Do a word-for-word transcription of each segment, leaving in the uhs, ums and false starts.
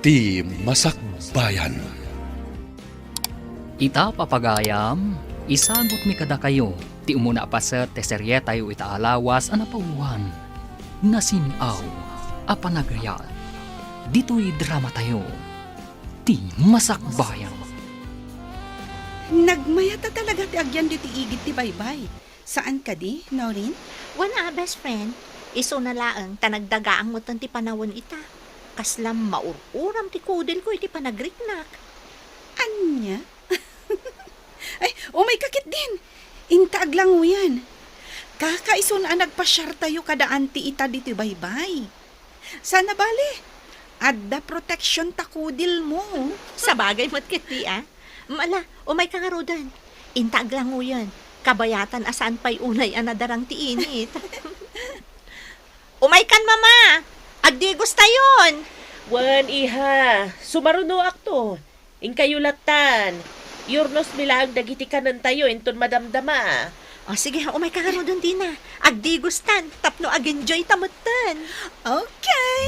Ti Masakbayan. Ita, papagayam, isagutmi kadakayo ti umuna a paset ti serietayo ita a lawas a napawan, Nasin-aw a Panagayat. Ditoy dramatayo, Ti Masakbayan. Nagmayat a talaga ti agyan ditoy igid ti baybay. Saan kadi, Noreen? Wen a, best friend. Isuna laeng ta nagdagaang metten ti panawen ita. Kasla maur-uram ti kudilko iti panagriknak. Ania? Ay, umayka ketdin. Inta aglanguyan. Kakaisuna a nagpasiartayo kada anti ita ditoy baybay. Saan a bale, adda protection ta kudilmo. Sabagay met ketdi, a. Ala, umayka ngaruden. Inta aglanguyen. Kabayatan a saan pay unay a nadarang ti init. Umaykan, Mama! Agdigustayon! Wen, iha, sumarunoakto. Inkayo lattan. Iurnosmi laeng dagiti kanentayo inton madamdama. O, sige, umayka ngaruden dina. Agdigustan tapno agenjoyta metten. Okay.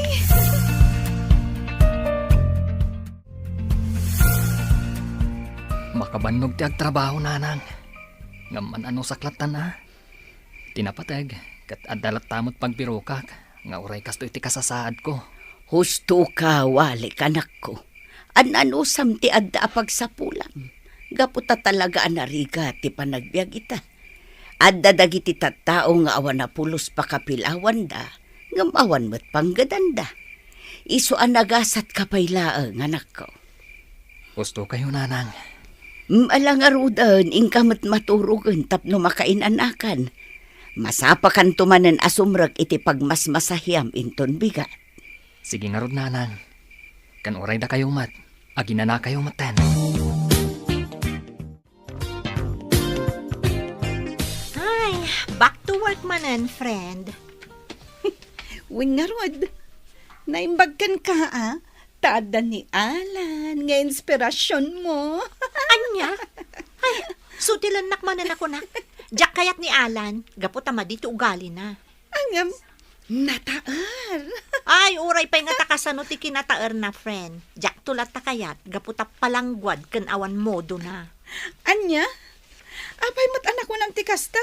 Makabannog ti agtrabaho, nanang. Ngem man-anusak lattan a. Ti napateg, ket adda latta met pagbirokak nga uray kastoy ti kasasaadko. Husto ka, walik, anakko. An-anusam ti adda a pagsapulam, gapu ta talaga a narigat ti panagbiag ita. Adda dagiti tattao nga awan a pulos pakapilawanda, ngem awan met panggedanda. Isu a nagasatka pay laeng, anakko. Husto kayo, nanang. Mm, ala ngaruden, inka met maturogen tapno makain-anakan. Masapakanto manen a sumrek iti pagmasmasahiam inton bigat. Sige ngarud, nanang. Ken uray dakayo met, aginanakayo metten. Ay, back to work manen, friend. Wen ngarud, naimbag kenka, a? Ta adda ni Alan nga inspirasionmo. Ania? Ay, sutilennak manen a kunak. Diak kayat ni Alan, gapu ta madi ti ugalina. Ngem, nataer. Ay, uray pay nga ta kasano ti kinataerna, friend. Diakto latta kayat, gapu ta palangguad ken awan modona. Ania? Apay met a nakunam ti kasta?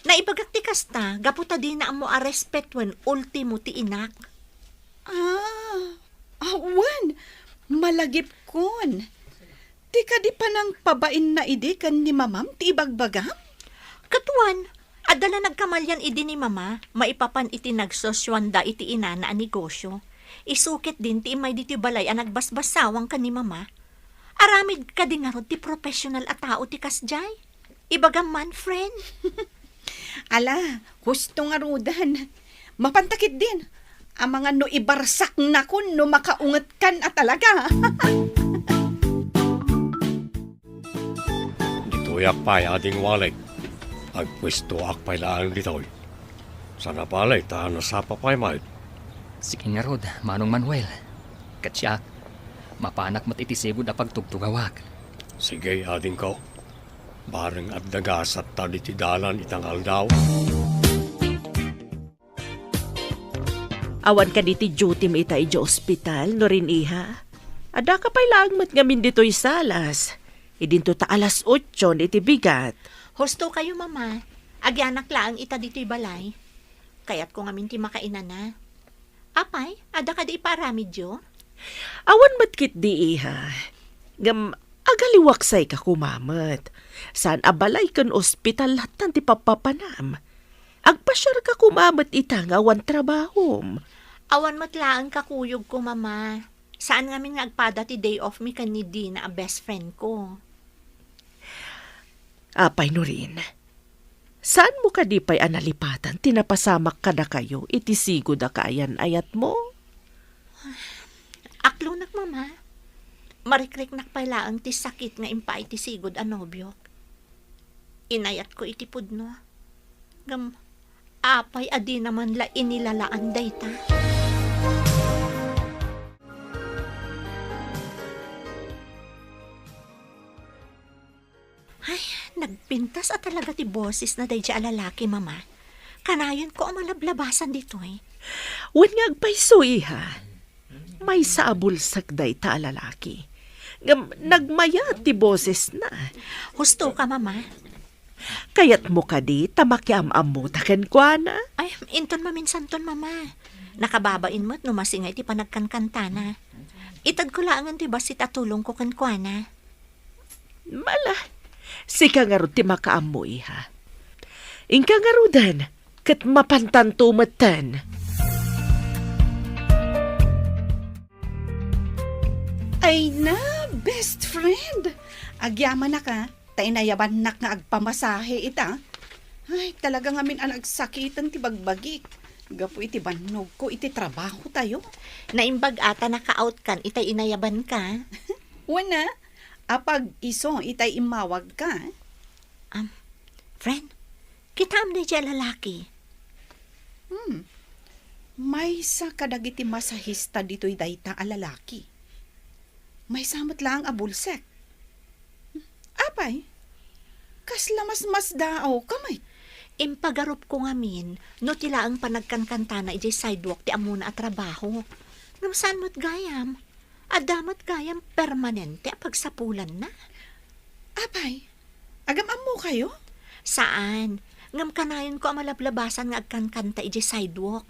Naibagak ti kasta, gapu ta dina ammo a respetuen ultimo ti inak. Ah, ah, wen, malagipkon. Ti kadi panangpabainna idi ken ni mamam ti ibagbagam? Ket wen, adda la nagkamalian idi ni mama, maipapan iti nagsusuanda iti inana a negosio. Isu ketdin ti immay ditoy balay a nagbasbasawang ken ni mama. Aramid kadi ngarud ti professional a tao ti kasdiay? Ibagam man, friend. Ala, husto ngaruden. Mapanta ketdin. Amangan no ibarsaknakon no makaungetkan a talaga. Ditoyak pay, Ading Walik. Agpuestoak pay laeng ditoy. Saan a bale ta nasapa pay met. Sige ngarud, Manong Manuel. Ket siak, mapanak met iti sigud a pagtugtugawak. Sige, adingko. Bareng adda gasatta ditoy dalan ita nga aldaw. Awan kadi ti duty-mi ita idiay ospital, Noreen iha? Addaka pay laeng met ngamin ditoy salas. Idinto ta alas otso iti bigat. Husto kayo, Mama. Agyanak laeng ita ditoy balay. Kayatko ngamin ti makainana. Apay, adda kadi ipaaramidyo? Awan met ketdi, iha. Ngem, agaliwaksayka koma met. Saan a balay ken ospital lattan ti pappapanam. Agpasiarka koma met ita nga awan trabahom. Awan met laeng kakuyogko, Mama. Saan ngamin nga agpada ti day off mi ken ni Dina a best friend ko. Apay, Noreen, saanmo kadi pay a nalipatan ti napasamak kadakayo iti sigud a kaayan-ayatmo? Aklonak, Mama. Marikriknak pay laeng ti sakit nga impaay ti sigud a nobiok. Inayatko iti pudno. Ngem, apay a dina man la inilalaan dayta? Ay, nagpintas a talaga ti bosesna daydiay a lalaki, Mama. Kanayon ko a malablabasan ditoy. Wen nga agpayso, iha. Maysa a bulsek dayta a lalaki. Ngem nagmayat ti bosesna. Husto ka, Mama. Kayatmo kadi ta makiam-ammota kenkuana? Ay, inton maminsanton, Mama. Nakababain met no masingay ti panagkankantana. Itedko laengen ti bassit a tulongko kenkuana. Mala, sika ngarud ti makaammo, iha. Inka ngaruden, ket mapantanto metten. Ay na, best friend! Agyamanak, a, ta inayabannak nga agpamasahe ita. Ay, talaga ngamin a nagsakiten ti bagbagik gapu iti bannogko iti trabaho tayo. Naimbag a ta naka-out kan itay inayabanka. Wen a, apag isu itay immawagka. Am, friend, kitaem daydiay a lalaki. Hmm. Maysa kadagiti masahista ditoy dayta a lalaki. Maysa met laeng a bulsek. Apay, kasla masmasdaawka met? Impagarupko ngamin no ti laeng panagkankantana idiay sidewalk ti ammona a trabaho. Ngem saan met gayam? Adda met gayam permanente a pagsapulanna? Apay, agam-ammokayo? Saan. Ngem kanayonko a malablabasan nga agkankanta idiay sidewalk.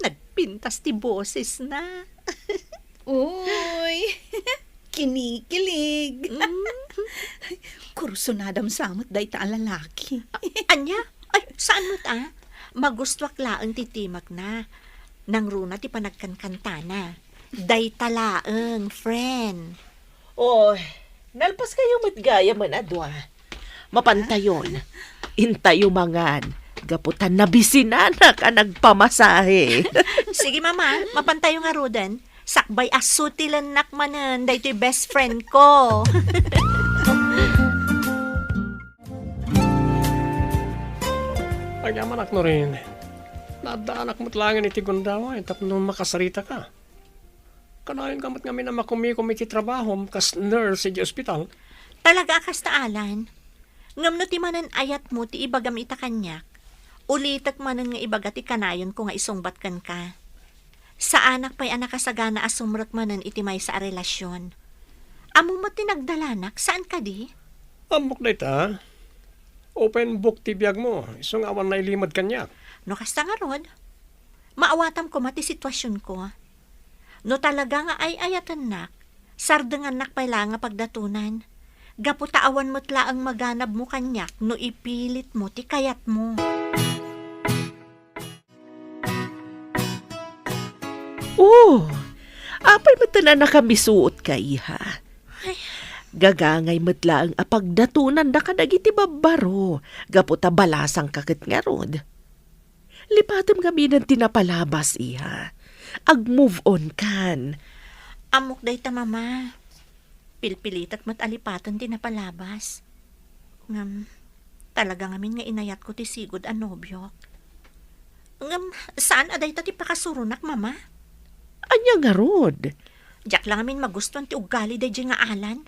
Nagpintas ti bosesna. Uy, kinikilig. Mm. Kursunadam sa met dayta a lalaki. Ania? Ay, saan met a? Magustuak laeng ti timekna. Nangruna ti panagkankantana. Dayta laeng, friend. Oy, nalpaskayo met gayamen a dua. Mapantayon. Intayo mangan. Gapu ta nabisinanak a nagpamasahe. Sige, Mama. Mapantayo ngaruden. Sakbay a sutilennak manen daytoy best friend ko. Agyamanak, Noreen. Naaddaanak met laengen iti gundaway tapno makasaritaka. Kanayonka met ngamin a makumikom iti trabahom kas nurse iti ospital. Talaga a kasta, Alan. Ngem no ti manen ayatmo ti ibagam ita kaniak, ulitek manen nga ibaga ti kanayonko nga isungbat kenka. Saanak pay a nakasagana a sumrek manen iti maysa a relasion. Ammom met ti nagdalanak, saan kadi? Ammok dayta. Open book ti biagmo, isu nga awan nailimed kaniak. No kasta ngarud, maawatam koma ti situasionko. No talaga nga ay-ayatennak, sardengannak pay laeng a pagdatonan. Gapu ta awan met laeng maganabmo kaniak no ipilitmo ti kayatmo. Oh, apay met a nakamisuotka, iha? Ay. Gagangay met laeng a pagdatonanda kadagiti babbaro, gapu ta balasangka ket ngarud. Lipatem ngaminen ti napalabas, iha. Ag-move on kan. Ammok dayta, Mama. Pilpilitek met a lipaten ti napalabas. Ngem, talaga ngamin nga inayatko ti sigud a nobiok. Ngem, saan a dayta ti pakasuronak, Mama? Ania ngarud? Diak la ngamin magustuan ti ugali daydiay nga Alan.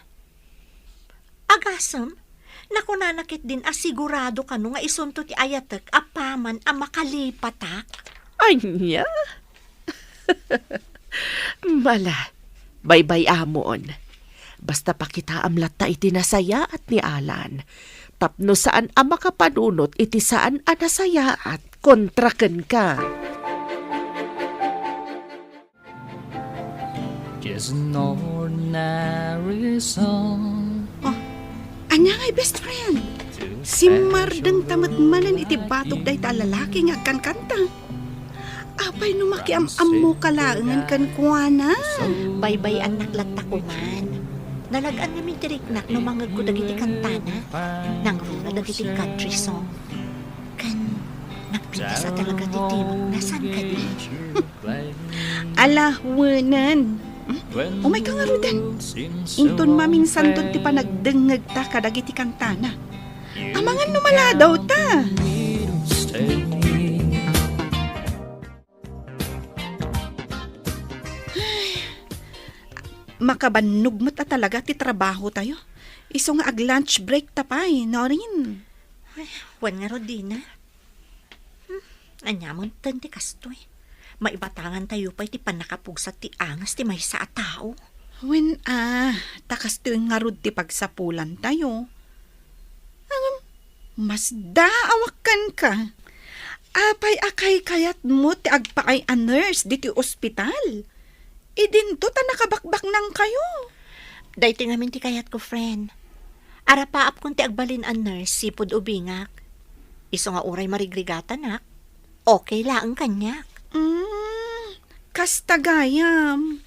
Agasem, nakunana ketdin a sigurado kano nga isunto ti ayatek apaman a makalipatak. Ania? Mala, baybay-amon. Basta pakitaam latta iti nasayaat ni Alan. Tapno saan a makapanunot iti saan a nasayaat kontra kenka. Just an ordinary song. Oh, ania ngay, best friend? Simmardengta met manen iti batog dayta a lalaki nga agkankanta. Apay no makiam-ammoka laengen kenkuana? Baybay-annak latta koman. Nalag-an ngamin ti riknak no mangegko dagiti kantana. Nangruna dagiti country song. Ken nagpintas a talaga ti timekna, saan kadi? Ala, wenen. Hmm? Umayka ngaruden. Inton maminsanton ti panagdengngegta kadagiti kantana. Amangan no maladawta. Ay, makabannog met a talaga ti trabaho tayo. Isu nga ag-lunch break ta pay, Noreen. Ay, wen ngarud, Dina. Hmm, ania met ti kastoy? Maibatangantayo pay ti pannakapugsat ti angas ti maysa a tao. Wen a, ta kastoy ngarud ti pagsapulantayo. Ngem, masdaawak kenka. Apay a kaykayatmo ti agpaay a nurse ditoy ospital? Idinto ta nakabakbaknangkayo. Daytoy ngamin ti kayatko, friend. Arapaapkon ti agbalin a nurse sipud ubingak. Isu nga uray marigrigatanak, okay laeng kaniak. Mm, kasta gayam.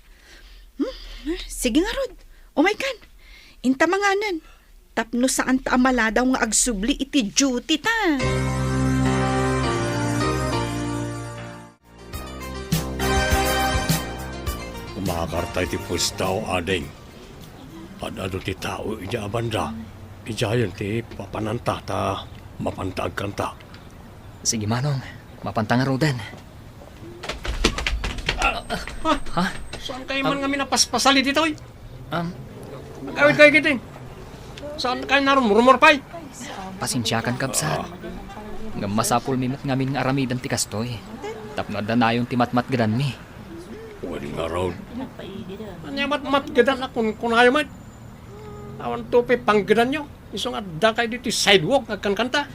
Hmm, sige ngarud, umaykan. Inta manganen, tapno saanta a maladaw nga agsubli iti duty ta. Umakarta iti puestayo, ading. Ad-adu ti tao idiay a banda. Idiayen ti papananta ta mapanta agkanta. Sige, Manong. Mapanta ngaruden. Ha? Ha? Saan kayo man ngamin a paspasali ditoy? Um, Agawid kayo kiti. Saan kayo narumrumor pay? Pasensiakan, kabsat. Ngem masapulmi met ngamin nga aramiden ti kastoy. Tapno adda nayon ti matmatgedanmi. Wen ngarud. Ania matmatgedan a kunkunayo met? Awan to pay panggedanyo. Isu nga adda kayo ditoy sidewalk nga agkankanta.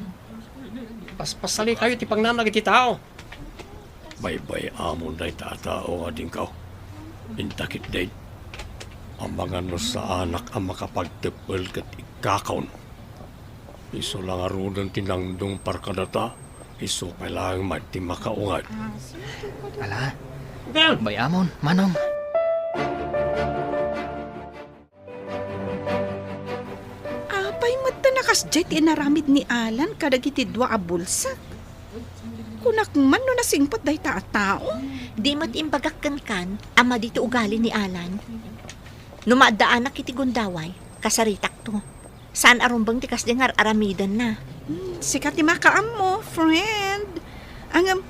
Paspasali kayo ti pangnanag iti tao. Baybay-amon dayta a tao nga adingko. Inta ketdi. Amangan no saanak a makapagteppel ket ikkakon. Isu la ngaruden ti nangdungpar kadata, isu pay laeng met ti makaunget. Ala, Ken! Bay-amon, Manong. Apay met ta nakasdiay ti inaramid ni Alan kadagiti dua a bulsak? Kunak man no nasingpet dayta a tao. Di met imbagak kenkan a madi ti ugali ni Alan. No maaddaanak iti gundaway, kasaritakto. Saan a rumbeng ti kasdi nga ar-aramidenna. Hmm, sika ti makaammo, friend. Ngem,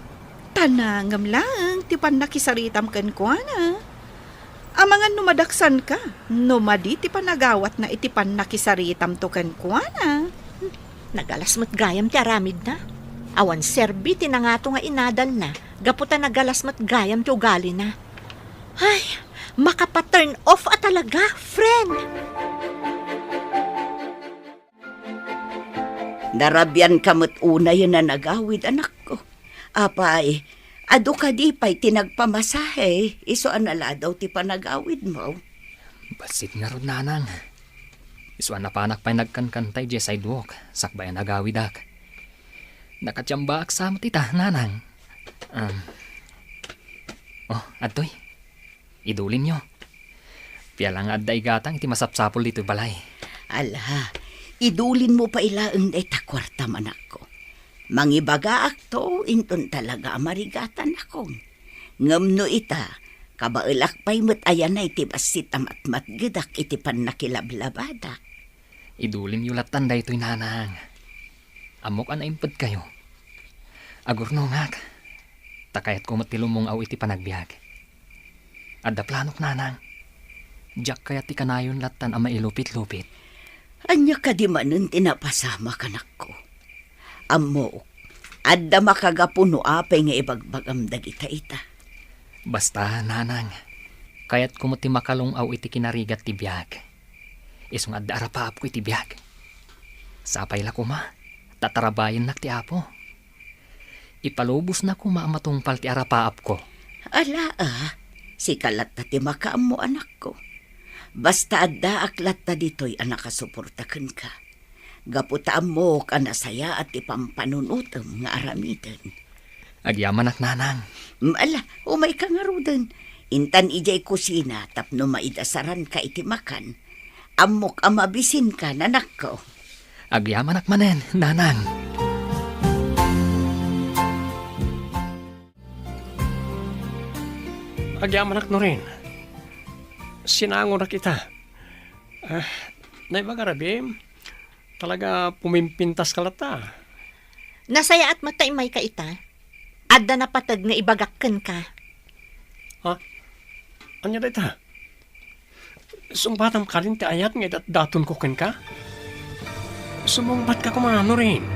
tanangem laeng ti pannakisaritam kenkuana. Amangan no madaksanka, no madi ti panagawatna iti pannakisaritamto kenkuana. Nagalas met gayam ti aramidna. Awan serbi ti nangato nga inadalna, gapu ta nagalas met gayam ti ugalina. Ay, makapa-turn off a talaga, friend! Narabianka met unayen a nagawid, anakko. Apay, adu kadi pay ti nagpamasahe, isu a naladaw ti panagawidmo? Bassit ngarud, Nanang. Isu a napanak pay nagkankanta idiay sidewalk, sakbay a nagawidak. Nakatiambaak sa met ita, Nanang. Um, oh, adtoy. Idulinyo. Piala nga adda igatang iti masapsapul ditoy balay. Ala, idulinmo pay laeng dayta kuartam, anakko. Mangibagaakto inton talaga a marigatanakon. Ngem no ita, kabaelak pay met a yanay ti bassit a matmatgedak iti pannakilablabadak. Idulinyo lattan daytoy, Nanang. Ammok a naimpedkayo. Agurnongak, ta kayatko met ti lumung-aw iti panagbiag. Adda planok, Nanang. Diak kayat ti kanayon lattan a mailupit-lupit. Ania kadi manen ti napasamak, anakko? Ammok, adda makagapu no apay nga ibagbagam dagita ita. Basta, Nanang, kayatko met ti makalung-aw iti kinarigat ti biag. Isu nga adda arapaapko iti biag. Sapay la koma, ta tarabayennak ti Apo. Ipalubosna koma a matungpal ti arapaapko. Ala a, sika latta ti makaammo, anakko. Basta addaak latta ditoy a nakasuporta kenka. Gapu ta ammok a nasayaat ti pampanunotem nga aramiden. Agyamanak, Nanang. Mm, ala, umayka ngaruden. Intan idiay kusina tapno maidasaranka iti makan. Ammok a mabisinka, anakko. Agyamanak manen, Nanang. Agyamanak, Norin. Sinangonak ita. Ah, naibaga, Rabim, talaga pumimpintaska latta. Nasayaat met ta immayka ita. Adda napateg nga ibagak kenka. Ha? Ania dayta? Sungbatam kadin ti ayat nga idatdatonko kenka? Sumungbatka koma, Norin.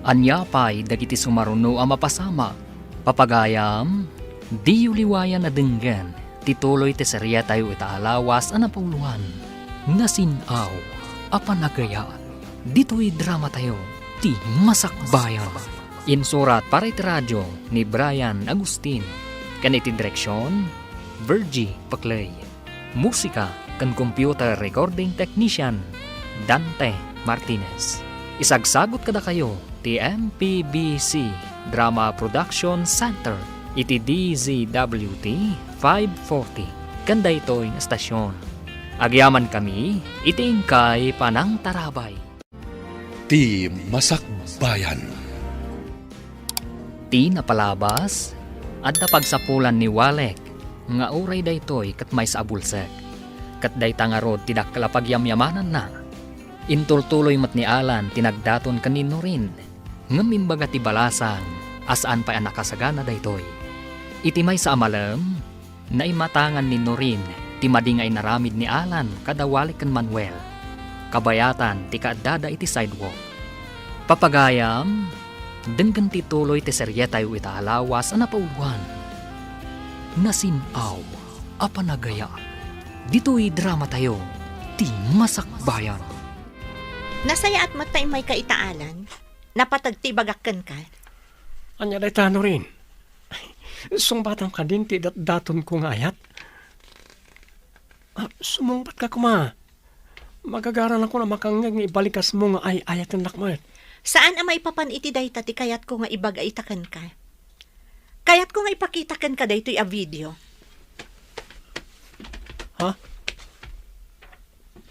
Ania pay dagiti sumaruno a mapasamak? Papagayam, diyo liwayan a denggen ti tuloy ti serietayo ita a lawas a napauloan, Nasin-aw a Panagayat. Ditoy dramatayo, ti Masakbayan. Insurat para iti radio ni Brian Agustin, ken iti direksion, Virgie Paclay. Musika ken computer recording technician, Dante Martinez. Isagsagut kadakayo ti M P B C Drama Production Center iti D Z W T five forty ken daytoy nga estasion. Agyamankami iti inkay panangtarabay. Ti Masakbayan. Ti napalabas, adda pagsapulan ni Walek nga uray daytoy ket maysa a bulsek. Ket dayta ngarud ti dakkel a pagyamyamananna. Intultuloy met ni Alan ti nagdaton ken ni Norin, ngem imbaga ti balasang a saan pay a nakasagana daytoy. Iti maysa a malem, naimatangan ni Norin ti madi nga inaramid ni Alan kada Walek ken Manuel. Kabayatan ti kaaddada iti sidewalk. Papagayam, denggen ti tuloy ti serietayo ita a lawas a napauloan, Nasin-aw a Panagayat. Ditoy dramatayo, ti Masakbayan. Nasayaat met ta immayka ita, Alan. Napateg ti ibagak kenka. Ania dayta, Norin? Sungbatam kadin ti datdatonko nga ayat? Ah, sumungbatka koma. Magagaranakon a makangngeg nga ibalikasmo nga ay-ayatennak met. Saan a maipapan iti dayta ti kayatko nga ibaga ita kenka. Kayatko nga ipakita kenka daytoy a video. Ha?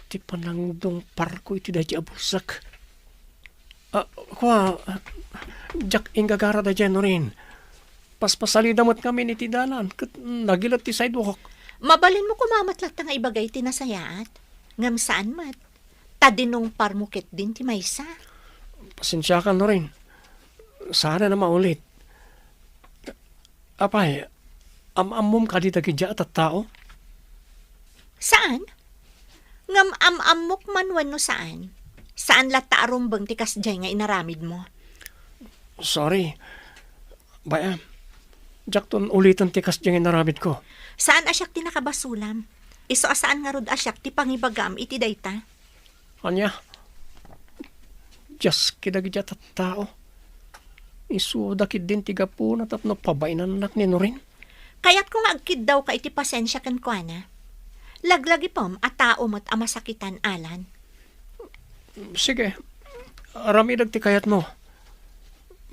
Ti panangdungparko iti daytoy a bulsek. Ah, kua, diak inggagara daydiay, Norin. Paspasalida met ngamin iti dalan ket nagilet ti sidewalk. Mabalinmo koma met latta nga ibaga iti nasayaat. Ngem saan met. Ta dinungparmo ketdin ti maysa. Pasensiakan, Norin. Saanen a maulit. Apay, am-ammom kadi dagidiay a tattao? Saan? Ngem am-ammok man wenno saan, saan latta a rumbeng ti kasdiay nga inaramidmo. Sorry. Bay-am, diakton uliten ti kasdiay nga inaramidko. Saan a siak ti nakabasolam. Isu a saan ngarud a siak ti pangibagam iti dayta. Ania? Diaski dagidiay a tattao. Isuda ketdin ti gapuna tapno pabainannak ni Norin. Kayatko nga agkiddawka iti pasensia kenkuana. Laglagipem a tao met a masakitan, Alan. Sige, aramidek ti kayatmo.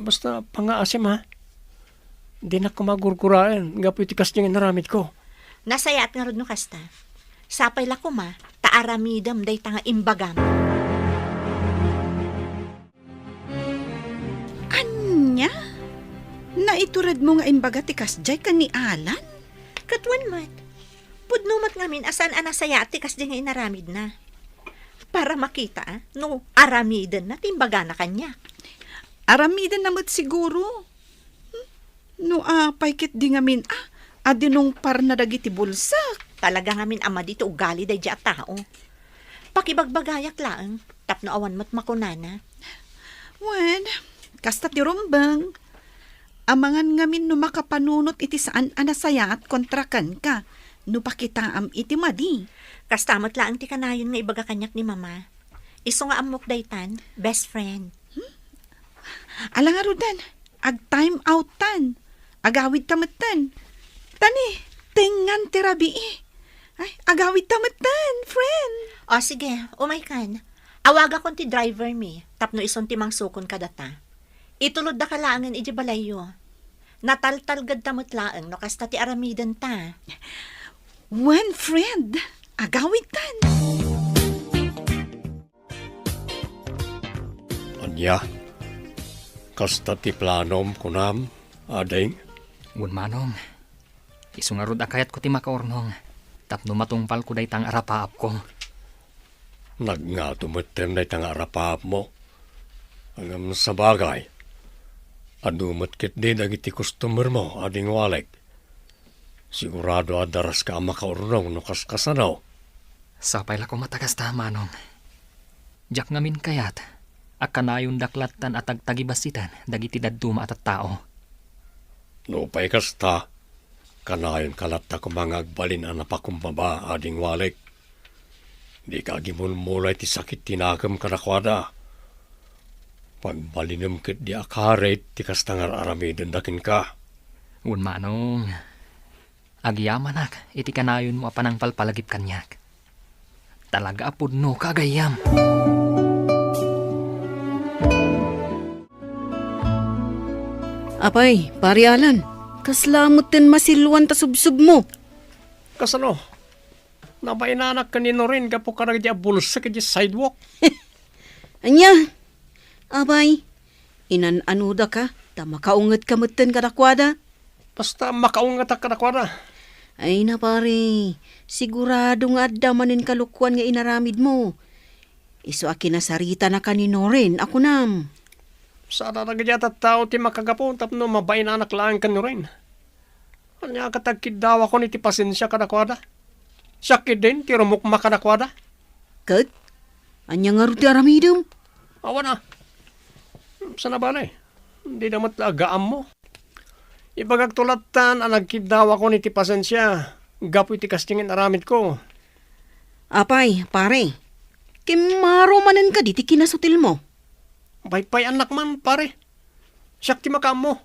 Basta pangngaasim, ha? Dinak koma gurguraen gapu iti kasdiay nga inaramidko. Nasayaat ngarud no kasta. Sapay la koma ta aramidem dayta nga imbagam. Ania? Naituredmo nga imbaga ti kasdiay ken ni Alan? Ket wen met. Pudno met ngamin a saan a nasayaat ti kasdiay nga inaramidna. Para makita, a, no aramidenna ti imbagana kaniak. Aramidenna met siguro. Hmm? No apay ketdi ngamin, a, a dinungparna dagiti bulsek. Talaga ngamin a madi ti ugali daydiay a tao. Pakibagbagayak laeng, tapno awan met makunana. Wen, kasta ti rumbeng. Amangan ngamin no makapanunot iti saan a nasayaat kontra kenka no pakitaam iti madi. Kasta met laeng ti kanayon nga ibaga kaniak ni Mama. Isu nga ammok daytan, best friend. Hmm? Ala ngaruden, ag-time out-tan. Agawidta metten. Tani, tengngan ti rabii. Ay, agawidta metten, friend. O, sige, umaykan. Awagakon ti driver mi, tapno isun ti mangsukon kadata. Ituluddaka laengen idiay balayyo. Nataltalgedta met laeng no kasta ti aramidenta. Wen, friend, agawidtan. Ania? Kasta ti planom, kunam, ading? Wen, manong. Isu ngarud a kayatko ti makaurnong tapno matungpalko dayta nga arapaapko. Nagngato metten dayta nga arapaapmo. Ngem sabagay, adu met ketdi dagiti customermo, ading Walek. Sigurado a daraska a makaurnong no kaskasano. Sapay la koma ta kasta, manong. Diak ngamin kayat A kanayondak lattan a tagtagibassiten dagiti dadduma a tattao. Nupay kasta, kanayonka latta koma nga agbalin a napakumbaba, ading Walek. Dika agimulmula iti sakit ti nakem kadakuada. Pagbalinem ketdi a karit ti kasta nga ar-aramidenda kenka. Wen, Manong, agyamanak iti kanayonmo a panangpalpalagip kaniak. Talaga a pudnoka a gayyem. Apay, Pare Alan, kasla metten masilluan ta subsubmo. Kasano? Nabainanak ken ni Norin gapu kadagiti abulsek iti sidewalk. Ania? Apay, inan-anodaka ta makaungetka metten kadakuada. Basta makaungetak kadakuada. Ay na, pare, sigurado nga adda manen kalokuan nga inaramidmo. Isu a kinasaritanaka ni Noren a kunam. Saan a dagiti a tattao ti makagapu tapno mabainanak laeng ken Noren. Ania ket agkiddawakon iti pasensia kadakuada? Siak ketdin ti rumukma kadakuada. Ket ania ngarud ti aramidem? Awan a. Saan a bale, dida met la agaammo. Ibagakto lattan a nagkiddawakon iti pasensia gapu iti kasdi nga inaramidko. Apay, pare, kimmaro manen kadi ti kinasutilmo? Paypay-annak man, pare. Siak ti makaammo.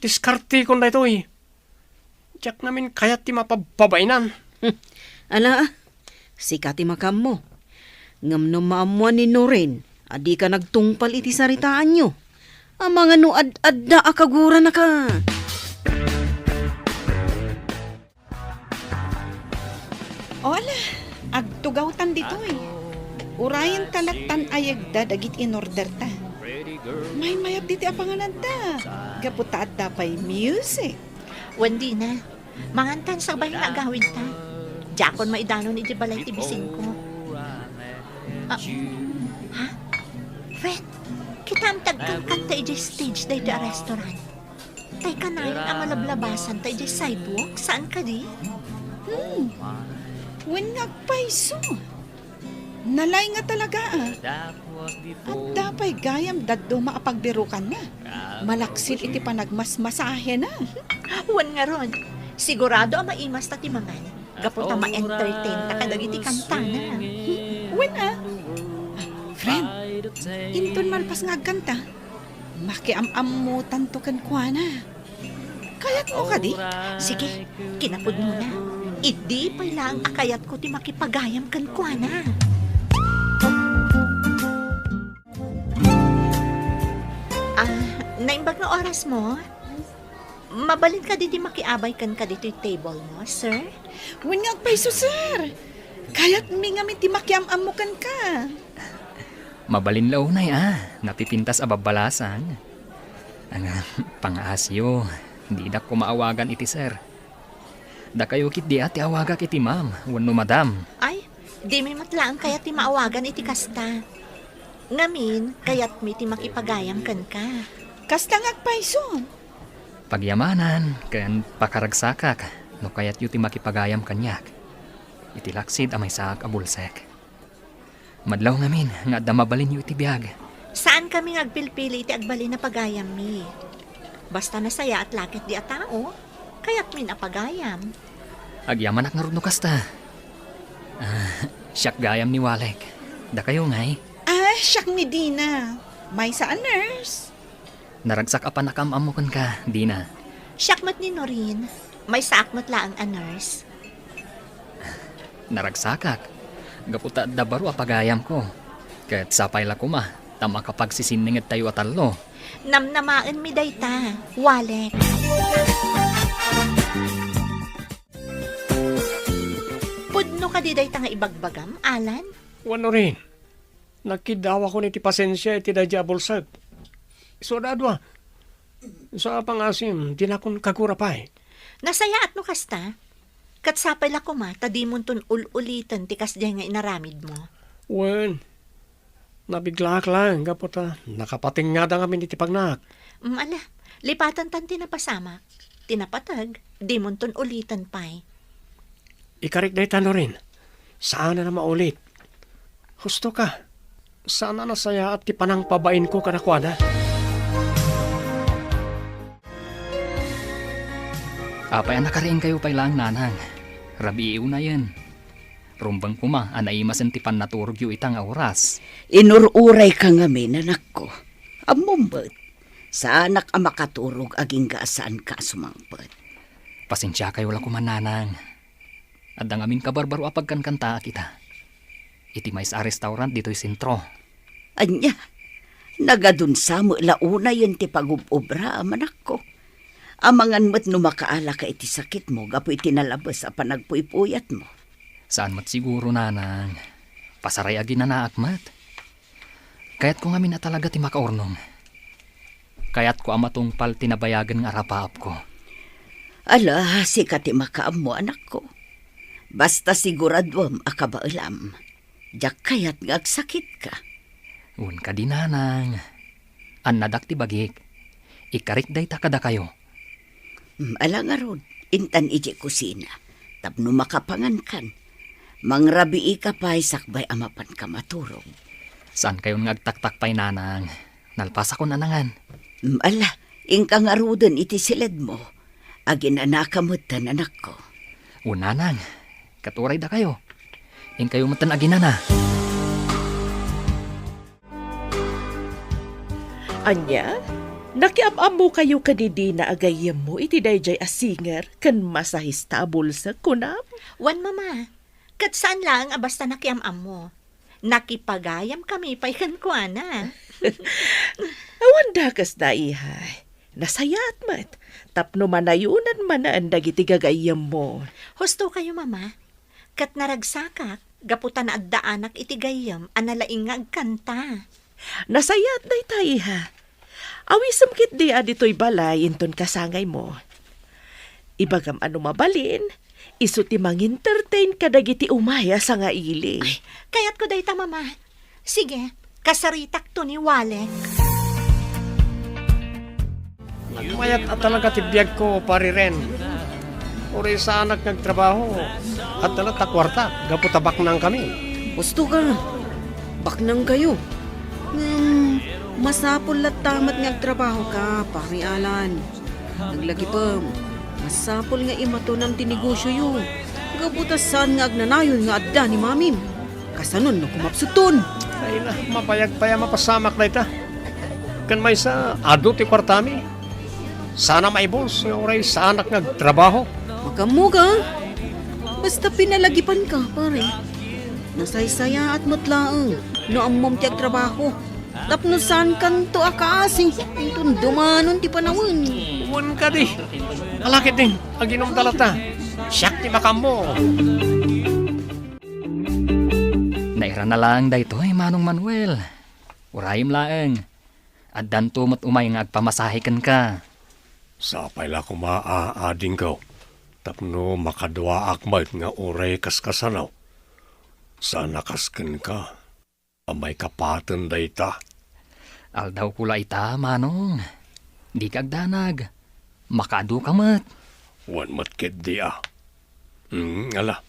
Diskartekon daytoy. Diak ngamin kayat ti mapababainan. Ala, sika ti makaammo. Ngem no maammoan ni Noren a dika nagtungpal iti saritaanyo, amangan no ad-adda a kaguranaka. O ala, agtugawtan ditoy. Urayen ta lattan ayegda dagiti inorderta. Maymayat ditoy a pangananta, gapu ta adda pay music. Wen, dina. Mangantan sakbay nga agawidta. Diakon maidanon idiay balay ti bisinko. Ah, ha? Fred, kitaem ti agkankanta idiay stage daytoy a restaurant. Tay kanayon a malablabasanta idiay sidewalk, saan kadi? Hmm. Wen nga agpayso. Nalaing nga talaga, a. Adda pay gayam dadduma a pagbirukanna. Malaksid iti panagmasmasahena. Wen ngarud, sigurado a maimasta ti mangan. Gapu ta ma-entertainta kadagiti kantana. Wen, a. Friend, inton malpas nga agkanta, makiam-ammotanto kenkuana. Kayatmo kadi? Sige, kinapudnona. Idi pay laeng a kayatko ti makipagayam kenkuana. Ah, naimbag nga orasmo? Mabalin kadi ti makiabay kenka ditoy table mo, sir? Wen nga agpayso, sir. Kayatmi ngamin ti makiam-ammo kenka. Mabalin la unay a, napipintas a babbalasang. Anga, pangaasiyo, didak koma awagan iti sir. Dakayo ketdi a ti awagak iti ma'am wenno madam. Ay, dimi met laeng kayat ti maawagan iti kasta. Ngamin, kayatmi ti makipagayam kenka. Kasta nga agpayso. Pagyamanan ken pakaragsakak no kayatyo ti makipagayam kaniak iti laksid a maysaak a bulsek. Madlaw ngamin nga adda mabalinyo iti biag. Saankami nga agpilpili iti agbalin a pagayammi. Basta nasayaat la ketdi a tao, kayatmin a pagayam. Agyamanak ngarud no kasta. Ah, siak gayam ni Walek. Dakayo ngay? Ah, siak ni Dina. Maysa a nurse. Naragsak a pannakaam-ammo kenka, Dina. Siak met ni Norin. Maysaak met laeng a nurse. Naragsakak, gapu ta adda baro a pagayamko. Ket sapay la koma ta makapagsisinningedtayo a tallo. Namnamaenmi dayta, Walek. Pudno kadi dayta nga ibagbagam, Alan? Wen, Norin. Nagkiddawakon iti pasensia iti daydi a bulsek. Isu a dua. Isu a pangaasim, dinakon kagura pay. Nasayaat no kasta. Ket sapay la koma ta dimonton ul-uliten ti kasdiay nga inaramidmo. Wen, nabiglak laeng gapu ta nakapatingngada ngamin iti pagnak. Mm, ala, lipatantan ti napasamak. Ti napateg, dimonton uliten pay. Ikarik dayta, Norin. Saanen a maulit. Husto ka. Saan a nasayaat ti panangpabainko kadakuada. Apay a nakariingkayo pay laeng, nanang? Rabii unayen. Rumbeng koma a naimasen ti pannaturogyo ita nga oras. Inur-urayka ngamin, anakko. Ammom met, saanak a makaturog agingga a saanka a sumangpet. Pasensiakayo la koma, nanang. Adda ngamin kabarbaro a pagkankantaak ita. Iti maysa a restaurant ditoy sentro. Ania, nagadunsa met la unayen ti pagub-obraam, anakko. Amangan met no makaalaka iti sakitmo gapu iti nalabes a panagpuypuyatmo. Saan met siguro, nanang. Pasaray a ginanaak met. Kayatko ngamin a talaga ti makaurnong. Kayatko a matungpal ti nabayagen nga arapaapko. Ala, sika ti makaammo, anakko. Basta siguraduem a kabaelam. Diak kayat nga agsakitka. Wen kadi, nanang. Annadak ti bagik. Ikarik dayta kadakayo. Mm, ala ngarud, intan idiay kusina tapno makapangankan. Mangrabiika pay sakbay a mapanka maturog. Saankayon nga agtaktak pay, nanang. Nalpasakon a nangan. Mm, ala, inka ngaruden iti siledmo. Aginanaka metten, anakko. O, nanang, ket uray dakayo. Inkayo metten aginana. Ania? Nakiam-ammokayo kadi Dina a gayyemmo iti daydiay a singer ken masahista a bulsek, kunam? Wen, Mama. Ket saan laeng a basta nakiam-ammo. Nakipagayamkami pay kenkuana. Awan dakesda, iha. Nasayaat met tapno manayonan manen dagiti gagayyemmo. Husto kayo, Mama. Ket naragsakak gapu ta naaddaanak iti gayyem a nalaing nga agkanta. Nasayaat dayta, iha. Awisem ketdi a ditoy balay inton kasangaymo. Ibagam a no mabalin, isu ti mangentertain kadagiti umay a sangaili. Ay, kayatko dayta, Mama. Sige, kasaritakto ni Walek. Nagmayat a talaga ti biagko, Pari Ren. Uray saanak nga agtrabaho, adda latta kuarta gapu ta baknangkami. Husto ka, baknangkayo. Ngem, masapul latta met nga agtrabahoka, Pari Alan. Aglagipem, masapul nga imatonam ti negosioyo. Gapu ta saan nga agnanayon nga adda ni Mamim. Kasanon no kumapsutton? Ay na, mabayag pay a mapasamak dayta. Ken maysa, adu ti kuartami. Sana maibus nga uray saanak nga agtrabaho. Makaammoka? Basta pinalagipanka, pare. Nasaysayaat met laeng no ammom ti agtrabaho. Tapno saankanto a kaasi inton dumanon ti panawen. Wen kadi. Ala ketdin, aginumda latta. Siak ti makaammo. Nairana laeng daytoy, Manong Manuel. Urayem laeng. Addanto met umay nga agpamasahe kenka. Sapay la koma a adingko tapno makaduaak met nga uray kaskasano. Saan a kas kenka a maikapaten dayta. Aldawko la ita, Manong. Dika agdanag. Makaadu ka met. Wen met ketdi a. Hmm, ala.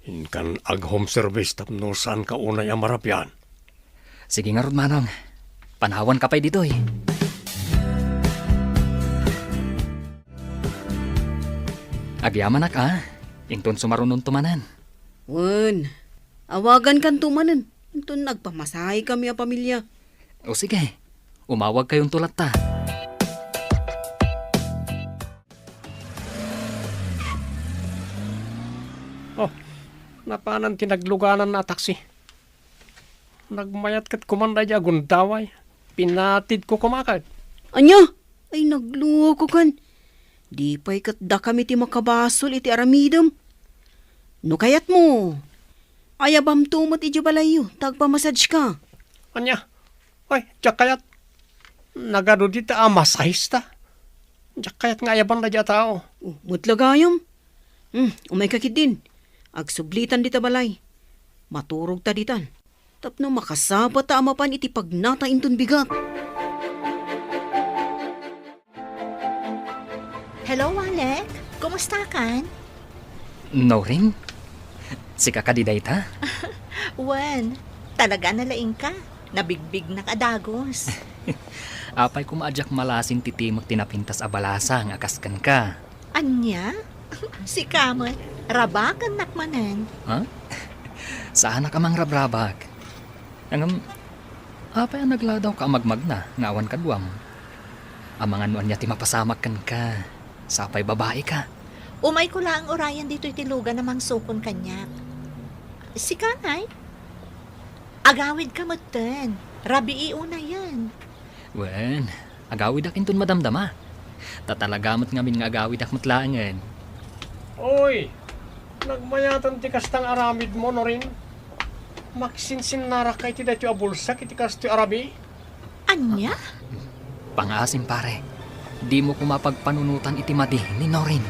Inkan ag-home service tapno saanka unay a marabian. Sige ngarud, Manong. Panawanka pay ditoy. Agyamanak a, inton sumarunonto manen. Wen, awagankanto manen, inton agpamasahekami a pamilia. O sige, umawagkayonto latta. Oh, napanan ti naglugananna a taksi. Nagmayat ket kuman daydi a gundaway. Pinatidko koma ket. Ania? Ay, nagluokokan. Di pay ket dakami ti makabasol iti aramidem. No kayatmo, ayabamto met idiay balayyo ta agpamassageka. Ania? Ay, diak kayat. Nagadu dita a masahista. Diak kayat nga ayaban daydi a tao. Oh, met la gayam. Hmm, umayka ketdin. Agsublitan dita balay. Maturogta ditan. Tapno makasapata a mapan iti pagnata inton bigat. Hello, Alec. Kumusta kan? Noring? Sika kadi dayta? Wen, talaga nalaingka. Nabigbignak a dagus. Apay koma a diak malasin ti timek ti napintas a balasang a kas kenka? Ania? Sika met, rabakennak manen. Ha? Saanak a mangrabrabak. Ngem, apay a nagladawka a magmagna nga awan kaduam? Amangan no ania ti mapasamak kenka. Sapay babaika. Umayko laeng urayen ditoy ti lugan a mangsukon kaniak. Sika, nay? Agawidka metten. Rabii unayen. Wen, agawidak inton madamdama. Ta talaga met ngamin nga agawidak met laengen. Oy, nagmayaten ti kasta nga aramidmo, Norin. Maksinsinnarakka iti daytoy a bulsak iti kastoy a rabii? Ania? Pangaasim, pare. Dimo koma pagpanunotan iti madi ni Norin.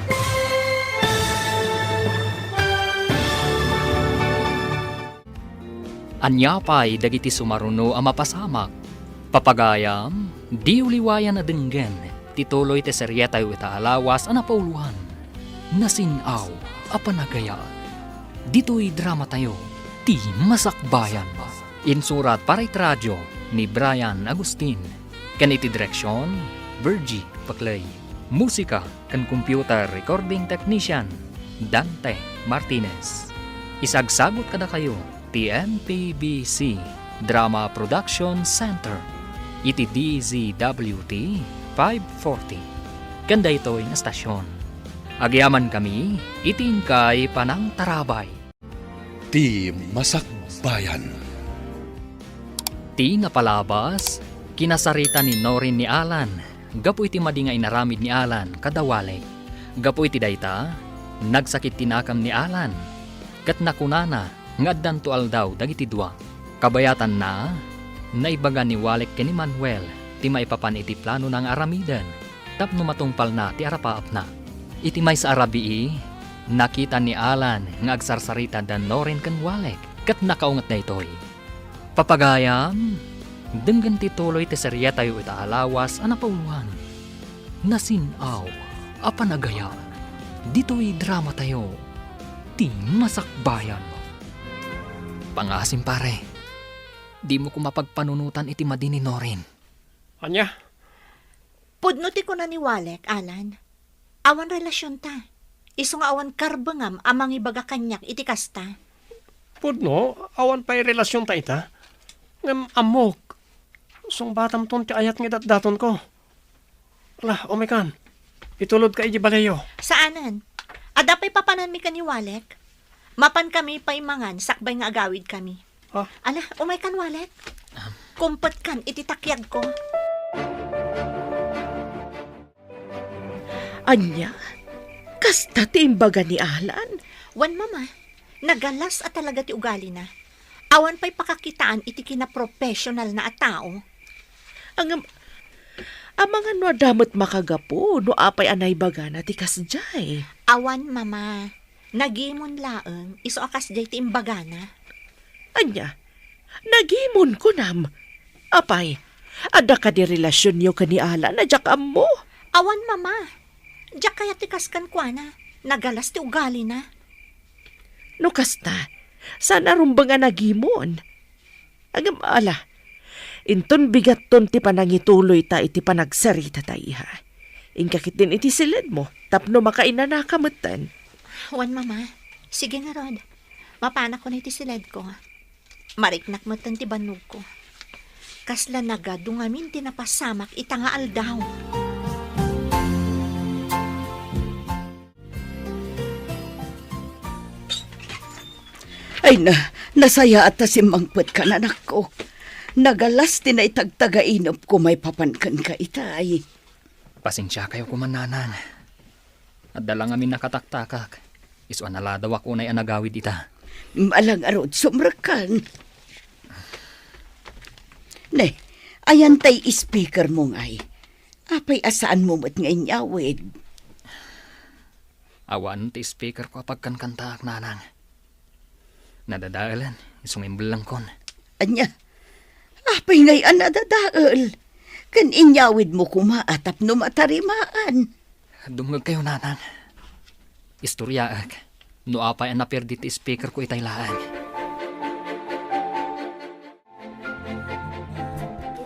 Ania pay dagiti sumaruno a mapasamak? Papagayam, diyo liwayan a denggen ti tuloy ti serietayo ita a lawas a napauloan, Nasin-aw a Panagayat. Ditoy dramatayo, Ti Masakbayan. Insurat para iti radio ni Brian Agustin, ken iti direksion, Virgie Paclay. Musika ken computer recording technician, Dante Martinez. Isagsagut kadakayo ti M P B C Drama Production Center iti D Z W T five forty ken daytoy nga stasyon. Agyamankami iti inkay panangtarabay. Ti Masakbayan. Ti napalabas, kinasarita ni Norin ni Alan gapu iti madi nga inaramid ni Alan kada Walek. Gapu iti dayta, nagsakit ti nakam ni Alan, ket nakunana nga addanto aldaw dagiti dua. Kabayatanna, naibaga ni Walek ken ni Manuel ti maipapan iti planona nga aramiden tapno matungpalna ti arapaapna. Iti maysa a rabii, nakita ni Alan nga agsarsarita da Norin ken Walek ket nakaunget daytoy. Papagayam, denggen ti tuloy ti serietayo ita a lawas a napauloan, Nasin-aw a Panagayat, ditoy dramatayo, Ti Masakbayan. Pangaasim, pare. Dimo koma pagpanunotan iti madi ni Norin. Ania? Pudno ti kuna ni Walek, Alan. Awan relasionta. Isu nga awan karbengam a mangibaga kaniak iti kasta. Pudno, awan pay relasionta ita. Ngem ammok, sungbatamton ti ayat nga idatdatonko. Ala, umaykan. Itulodka iti baleyo. Saanen. Adda pay papananmi ken ni Walek. Mapankami pay mangan sakbay nga agawidkami. Ha? Ala, umaykan, Walek. Kumpetkan iti takiagko. Ania? Kasta ti imbaga ni Alan? Wen, Mama, nagalas a talaga ti ugalina. Awan pay pakakitaan iti kinaprofesionalna a tao. Ngem, amangan no adda met makagapu no apay a naibagana ti kasdiay. Awan, Mama. Nagimon laeng, isu a kasdiay ti imbagana. Ania? Nagimon, kunam? Apay, adda kadi relasionyo ken ni Alan a diak ammo? Awan, Mama. Diak kayat ti kas kenkuana. Nagalas ti ugalina. No kasta, saan a rumbeng a nagimon? Ngem ala, inton bigatton ti panangituloyta iti panagsaritata, iha. Inka ketdin iti siledmo tapno makainanaka metten. Wen, Mama. Sige ngarud. Mapanak unay iti siledko. Mariknak metten ti bannogko. Kasla nagadu ngamin ti napasamak ita nga aldaw. Ay na, nasayaat ta simmangpetka, anakko. Nagalas ti naitagtagainepko maipapan kenka itay. Pasensiakayo koman, Nanang. Adda la ngamin nakataktakak. Isu a naladawak unay a nagawid ita. Ala ngarud, sumrekkan. Ne, ayan tay speakermo ngay. Apay a saanmo met nga inyawid? Awan ti speakerko a pagkankantaak, Nanang. Nadadaelen, isu nga imbellengkon. Ania? Apay ngay a nadadael? Ken inyawidmo koma a tapno matarimaan. Dumngegkayo, Nanang. Istoryaek no apay a naperdi ti speakerko itay laeng.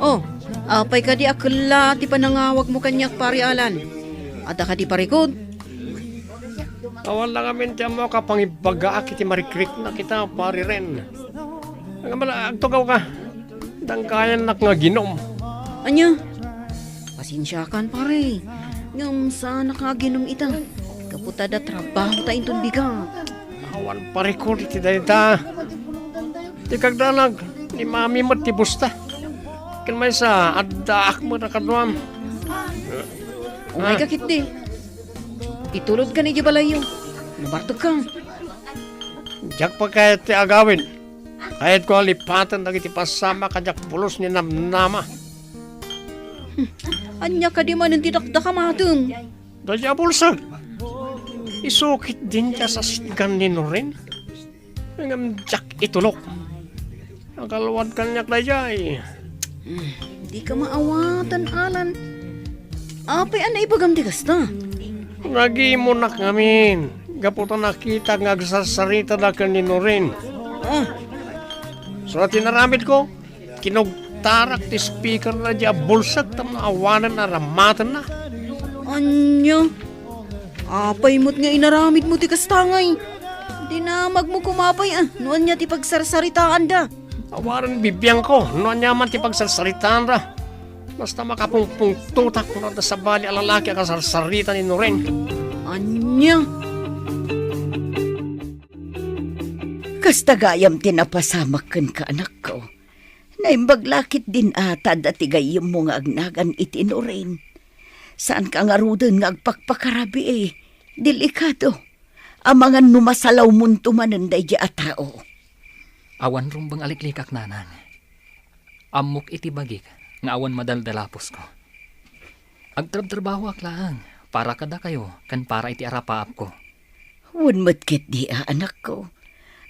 Oh, apay kadi a kella ti panangawagmo kaniak, Pari Alan? Adda kadi parikut? Awan la ngamin ti ammo a pangibagaak iti marikriknak ita, Pari Ren. Ngem ala, agtugawka. Dangkayannak nga aginum. Ania? Pasensiakan, pare. Ngem saanak nga aginum ita. Gapu ta adda trabahota inton bigat. Awan parikut iti dayta. Ti kagdanag, ni Mami met ti busta. Ken maysa, addaak met a kaduam. Umayka ketdi. Itulodkan idiay balayyo. Nabartekka. Diak pay kayat ti agawid. Kayatko a lipaten dagiti pasamak a diak pulos ni namnama. Ania kadi manen ti dakdakamatem? Daydiay a bulsek. Isu ketdin ti asasitgan ni Nuren. Ngem diak itulok. Agalwad kaniak daydiay. Hmm, dika maawatan, Alan. Apay a naibagam ti kasta? Nagimonak ngamin. Gapu ta nakitak nga agsarsaritada ken ni Nuren. Ah. Isu ti inaramidko, kinugtarak ti speaker daydiay a bulsek tapno awanen a rammatenna. Ania? Apay met nga inaramidmo ti kasta ngay? Dinamagmo koma pay, ah, no ania ti pagsarsaritaanda. Awanen bibiangko no ania man ti pagsarsaritaanda. Basta makapungpungtotak no adda sabali a lalaki a kasarsarita ni Nuren. Ania? Kasta gayam ti napasamak kenka, anakko. Naimbag la ketdin a ta adda ti gayyemmo nga agnagan iti Nuren. Saanka ngaruden nga agpakpakarabii. Delikado. Amangan no masalawmonto manen daydiay a tao. Awan rumbeng a liklikak, nanang. Ammok iti bagik nga awan madaldalapusko. Agtrabtrabahoak laeng para kadakayo ken para iti arapaapko. Wen met ketdi a, anakko.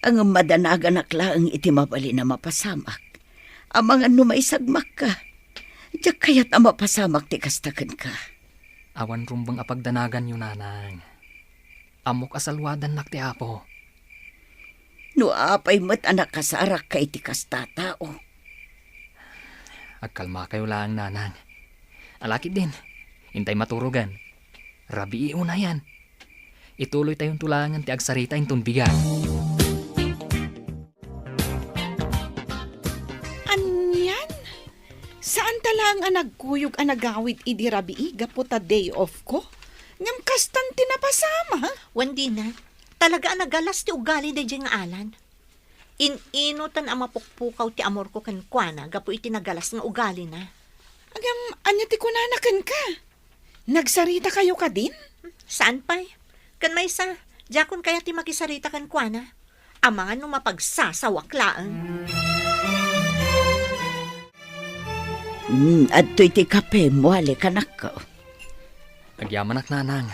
Ngem madanaganak laeng iti mabalin a mapasamak. Amangan no maisagmakka. Diak kayat a mapasamak ti kasta kenka. Awan rumbeng a pagdanaganyo, nanang. Ammok a saluadannak ti Apo. No apay met a nakasarakka iti kasta a tao. Agkalmakayo laeng, nanang. Ala ketdin, intay maturogen. Rabii unayen. Ituloytayonto laengen ti agsarita inton bigat. Anian? Saanta laeng a nagkuyog a nagawid idi rabii gapu ta day off ko? Ngem kastan ti napasamak? Wen dina, talaga a nagalas ti ugali daydiay nga Alan. In-inutan a mapukpukaw ti amorko kenkuana gapu iti nagalas nga ugalina. Ngem ania ti kunana kenka? Nagsaritakayo kadin? Saan pay? Ken maysa, diakon kayat ti makisarita kenkuana. Amangan no mapagsasawak laeng. Hmm, adtoy ti kape, muali, kanakko. Agyamanak, nanang.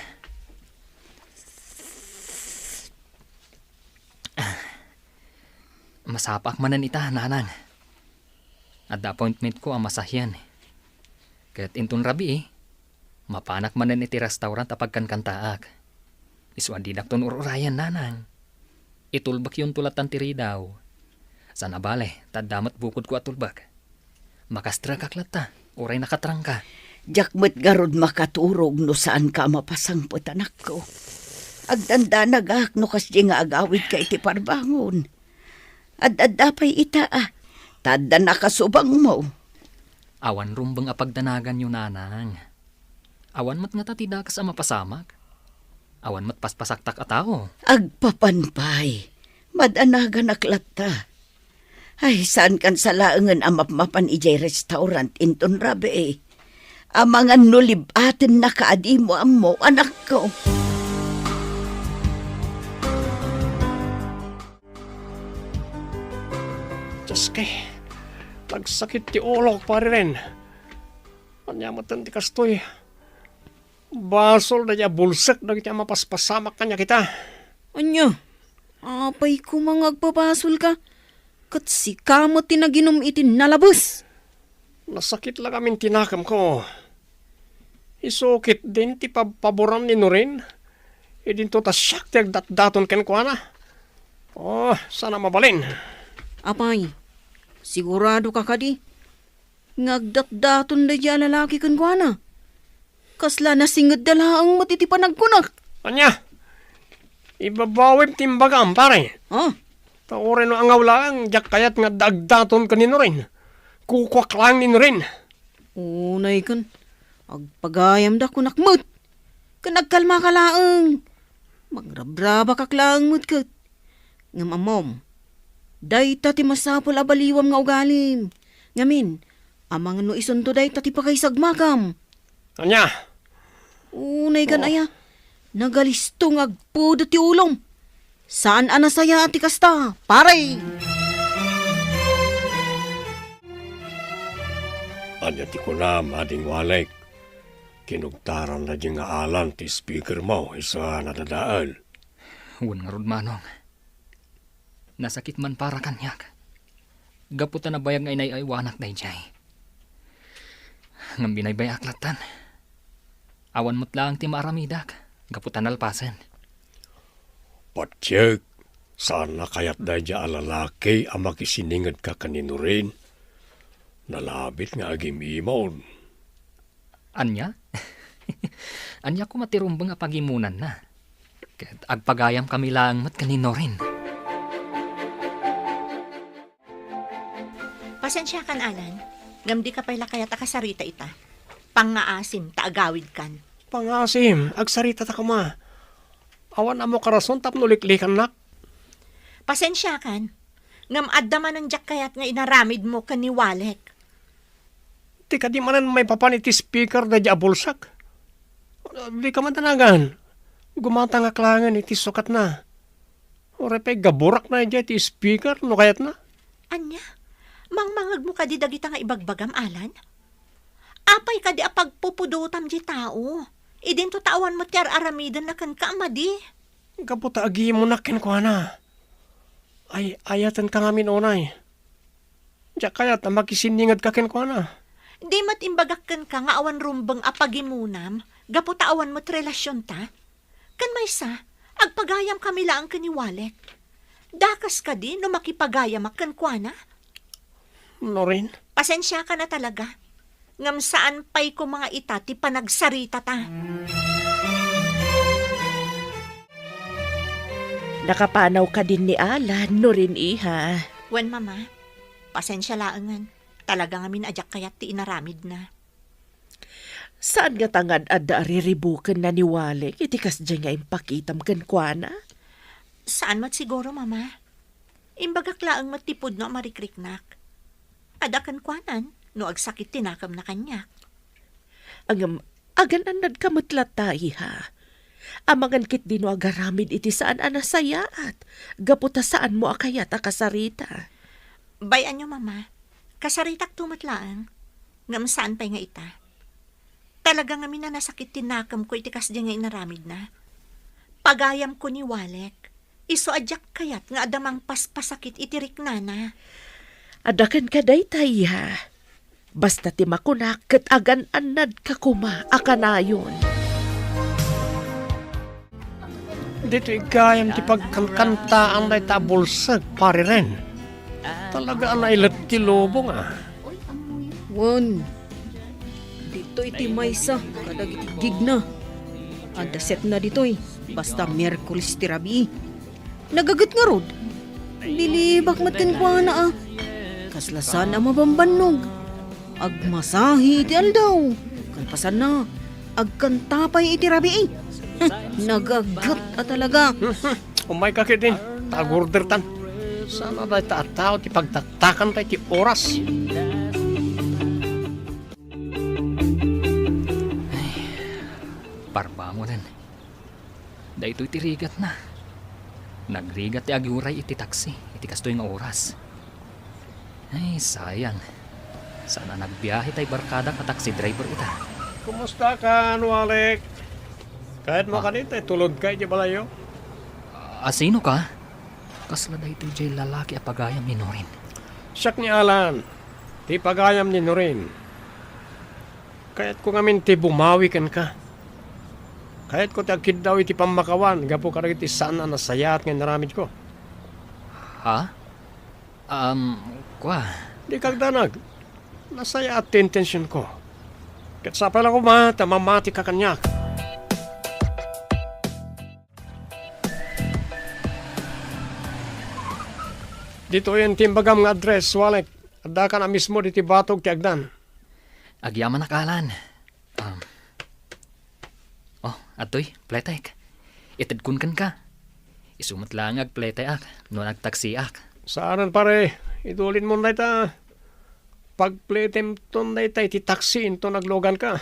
Masapaak manen ita, nanang. Adda appointmentko a masahian. Ket inton rabii, mapanak manen iti restaurant a pagkankantaak. Isu a didakton ur-urayen, nanang. Itulbekyonto lattan ti ridaw. Saan a bale, ta adda met bukodko a tulbek. Makastrekak latta, uray nakatrangka. Diak met ngarud makaturog no saanka a mapasangpet, anakko. Agdandanagak no kasdi nga agawidka iti parbangon. Ad-adda pay ita, a. Ta adda nakasubangmo. Awan rumbeng a pagdanaganyo, nanang. Awan met ngata ti dakes a mapasamak. Awan met paspasaktak a tao. Agpapan pay. Madanaganak latta. Ay, saankan sa laengen a mapmapan idiay restaurant inton rabii. Amangan no lib-atennaka a dimo ammo, anakko. Dios, kay, nagsakit ti ulok, Pari Ren. Ania met ti kastoy? Basol daydiay a bulsek dagiti a mapaspasamak kaniak ita. Ania? Apay koma nga agpabasolka? Ket sika met ti naginum iti nalabes. Nasakit la ngamin ti nakemko. Isu ketdin ti pabpaboran ni Nuren. Idinto ta siak ti agdatdaton kenkuana. Oh, saan a mabalin. Apay, siguradoka kadi? nga agdatdaton daydiay a lalaki kenkuana. Kasla nasingedda laeng met iti panagkunak. Ania? Ibabawim ti imbagam, pare. Ah? Ta uray no angaw laeng, diak kayat nga adda agdaton ken ni Norin. Kukuak laeng ni Norin. Unay ken, agpagayamda kunak met. Ken agkalmaka laeng. Mangrabrabakak laeng met ket. Ngem ammom, dayta ti masapul a baliwam nga ugalim. Ngamin, amangan no isunto dayta ti pakaisagmakam. Ania? Unay kan aya, nagalisto nga agpudot ti ulom. Saan a nasayaat ti kasta, pare! Ania ti kunam, Ading Walek? Kinugtaran daydiay nga Alan ti speaker mo, isu a nadadael. Wen ngarud, Manong. Nasakit man para kaniak. Gapu ta nabayag nga inay-aywanak daydiay. Ngem binaybay-ak lattan. Awan met laeng ti maaramidak, gapu ta nalpasen. Patiek, saan a kayat daydiay a lalaki a makisiningedka ken ni Norin. Nalabit nga agim-imon. Ania? Ania koma ti rumbeng a pagimunanna? Ket agpagayamkami laeng met ken ni Norin. Pasensiakan, Alan, ngem dika pay la kayat a kasarita ita. Pangngaasim ta agawidkan. Pangngaasim, agsaritata koma. Awan ammo karason tapno liklikannak. Pasensiakan, ngem adda manen diak kayat nga inaramidmo ken ni Walek. Ti kadi manen maipapan iti speaker daydiay a bulsek. Dika man danagan. Gumatangak laengen iti sukatna. Uray pay gaburak na idiay ti speaker no kayatna. Ania? Mangmangegmo kadi dagita nga ibagbagam, Alan? Apay kadi a pagpupudotam diay tao? Idinto ta awan met ti ar-aramidenna kenka a madi. Gapu ta agimunak kenkuana. Ay, ayatenka ngamin unay. Diak kayat a makisiningedka kenkuana. Di met imbagak kenka nga awan rumbeng a pagimunam gapu ta awan met relasionta? Ken maysa, agpagayamkami laeng ken ni Walek. Dakes kadi no makipagayamak kenkuana? Norin? Pasensiakan a talaga. Ngem saan pay koma nga ita ti panagsaritata. Nakapanaw kadin ni Alan, Norin, iha? Wen, Mama. Pasensia laengen. Talaga ngamin a diak kayat ti inaramidna. Saan ngata nga ad-adda a riribukenna ni Walek iti kasdiay nga impakitam kenkuana? Saan met siguro, Mama. Imbagak laeng met ti pudno a marikriknak. Adda kenkuanan no agsakit ti nakemna kaniak. Ngem, agan-annadka met latta, iha. Amangan ketdi no agaramid iti saan a nasayaat, gapu ta saanmo a kayat a kasarita. Bay-anyo, Mama. Kasaritakto met laeng. Ngem saan pay nga ita. Talaga ngamin a nasakit ti nakemko iti kasdi nga inaramidna. Pagayamko ni Walek. Isu a diak kayat nga adda mangpaspasakit iti riknana. Adda kenka dayta, iha. Basta ti makunak ket agan-annadka koma a kanayon. Ditoy gayam ti pagkankantaan dayta a bulsek, Pari Ren. Talaga a nailet ti lubong, a. Wen, ditoy ti maysa kadagiti gigna. Adda setna ditoy, basta Miyerkules ti rabii. Nagaget ngarud. Bilibak met kenkuana, a. Kasla saan a mabambannog. Agmasahi iti aldaw. Kalpasanna, agkanta pay iti rabii. Nagaget a talaga. Umayka ketdin, ta agordertan. Saan a dayta a tao ti pagtaktakanta iti oras. Ay, parbangonen. Daytoy ti rigatna. Nagrigat ti agiuray iti taksi iti kastoy nga oras. Ay, sayang. Saan a nagbiahe tay barkadak a taxi driver ita. Kumusta ka, Walek? Kayatmo kadi ta itulodka iti balayyo? A, sino ka? Kasla daytoy diay lalaki a pagayam ni Norin. Siak ni Alan, ti pagayam ni Norin. Kayatko ngamin ti bumawi kenka. Kayatko ti agkiddaw iti pammakawan gapu kadagiti saan a nasayaat nga inaramidko. Ha? Um, kua. Dika agdanag. Nasayaat ti intensionko. Ket sapay la koma ta mamatika kaniak. Ditoyen ti imbagam nga address, Walek. Addaka a mismo ditoy batog ti agdan. Agyamanak, Alan. Um, oh, adtoy, pletek. Itedkon kenka. Isu met laeng nga agpleteak no nagtaksiak. Saanen, pare. Idulinmon dayta. Pagpletemton dayta iti taksi inton agluganka.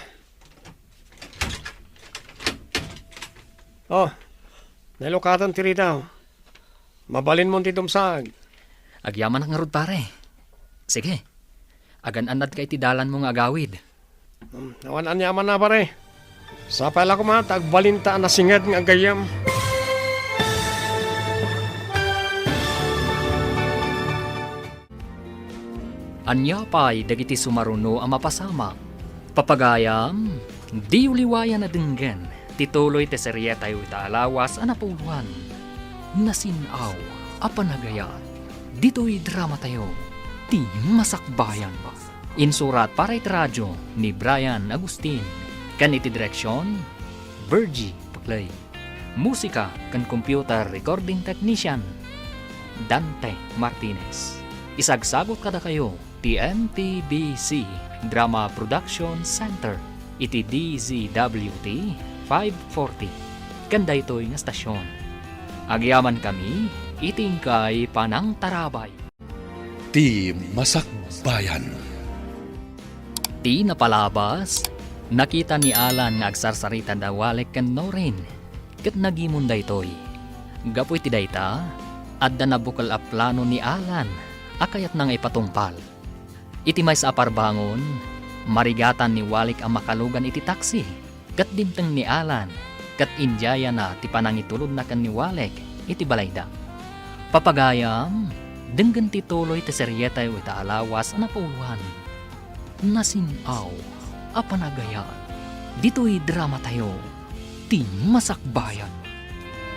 Oh, nailukaten ti ridaw. Mabalinmon ti dumsag. Agyamanak ngarud, pare. Sige. Agan-annadka iti dalanmo nga agawid. Hmm, awan aniamanna, pare. Sapay la koma ta agbalinta a nasinged nga agayyem. Ania pay dagiti sumaruno a mapasamak? Papagayam, diyo liwayan a denggen ti tuloy ti serietayo ita a lawas a napuloan. Nasin-aw a panagayat ditoy dramatayo, Ti Masakbayan. Insurat para iti radio ni Brian Agustin, ken iti direksion, Virgie Paclay. Musika ken computer recording technician, Dante Martinez. Isagsagut kadakayo ti M T B C Drama Production Center iti D Z W T five forty ken daytoy nga stasyon. Agyamankami iti inkay panangtarabay. Ti Masakbayan. Ti napalabas, nakita ni Alan nga agsarsarita da Walek ken Norin, ket nagimon daytoy. Gapu iti dayta, adda nabukel a plano ni Alan a kayatna nga ipatungpal. Iti maysa a parbangon, marigatan ni Walek a makalugan iti taksi. Ket dimteng ni Alan, ket indiayana ti panangitulodna ken ni Walek iti balayda. Papagayam, denggen ti tuloy ti serietayo ita a lawas a napuloan. Nasin-aw a panagayat ditoy dramatayo, Ti Masakbayan.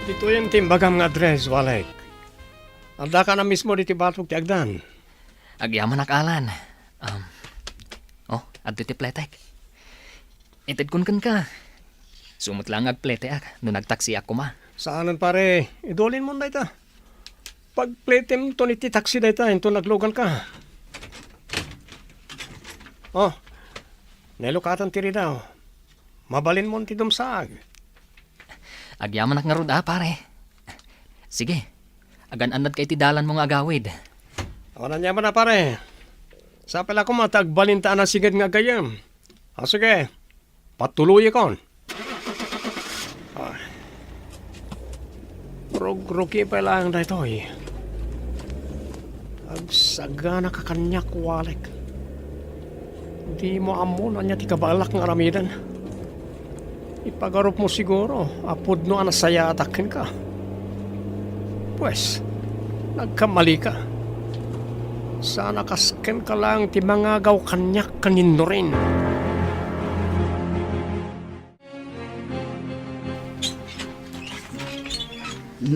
Ditoyen ti imbagam nga address, Walek. Addaka a mismo ditoy batog ti agdan. Agyamanak, Alan. Um, oh, adtoy ti pletek. Itedkon kenka. Isu met laeng nga agpleteak no nagtaksiak koma. Saanen, pare. Idulinmon dayta. Pagpletemton iti taksi dayta inton agluganka. Oh, nailukaten ti ridaw. Mabalinmon ti dumsag. Agyamanak ngarud a, pare. Sige, agan-annadka iti dalanmo nga agawid. Awan aniamanna, pare. Sapay la koma ta agbalinta a nasinged nga agayyem. A, sige, patuloyekon. Ah. Rugrugi pay laeng daytoy. Agsaganaka kaniak, Walek. Dimo ammo no ania ti kabaelak nga aramiden. Ipagarupmo siguro a pudno a nasayaatak kenka. Pues, nagkamalika. Saan a kas kenka laeng ti mangagaw kaniak ken ni Norin.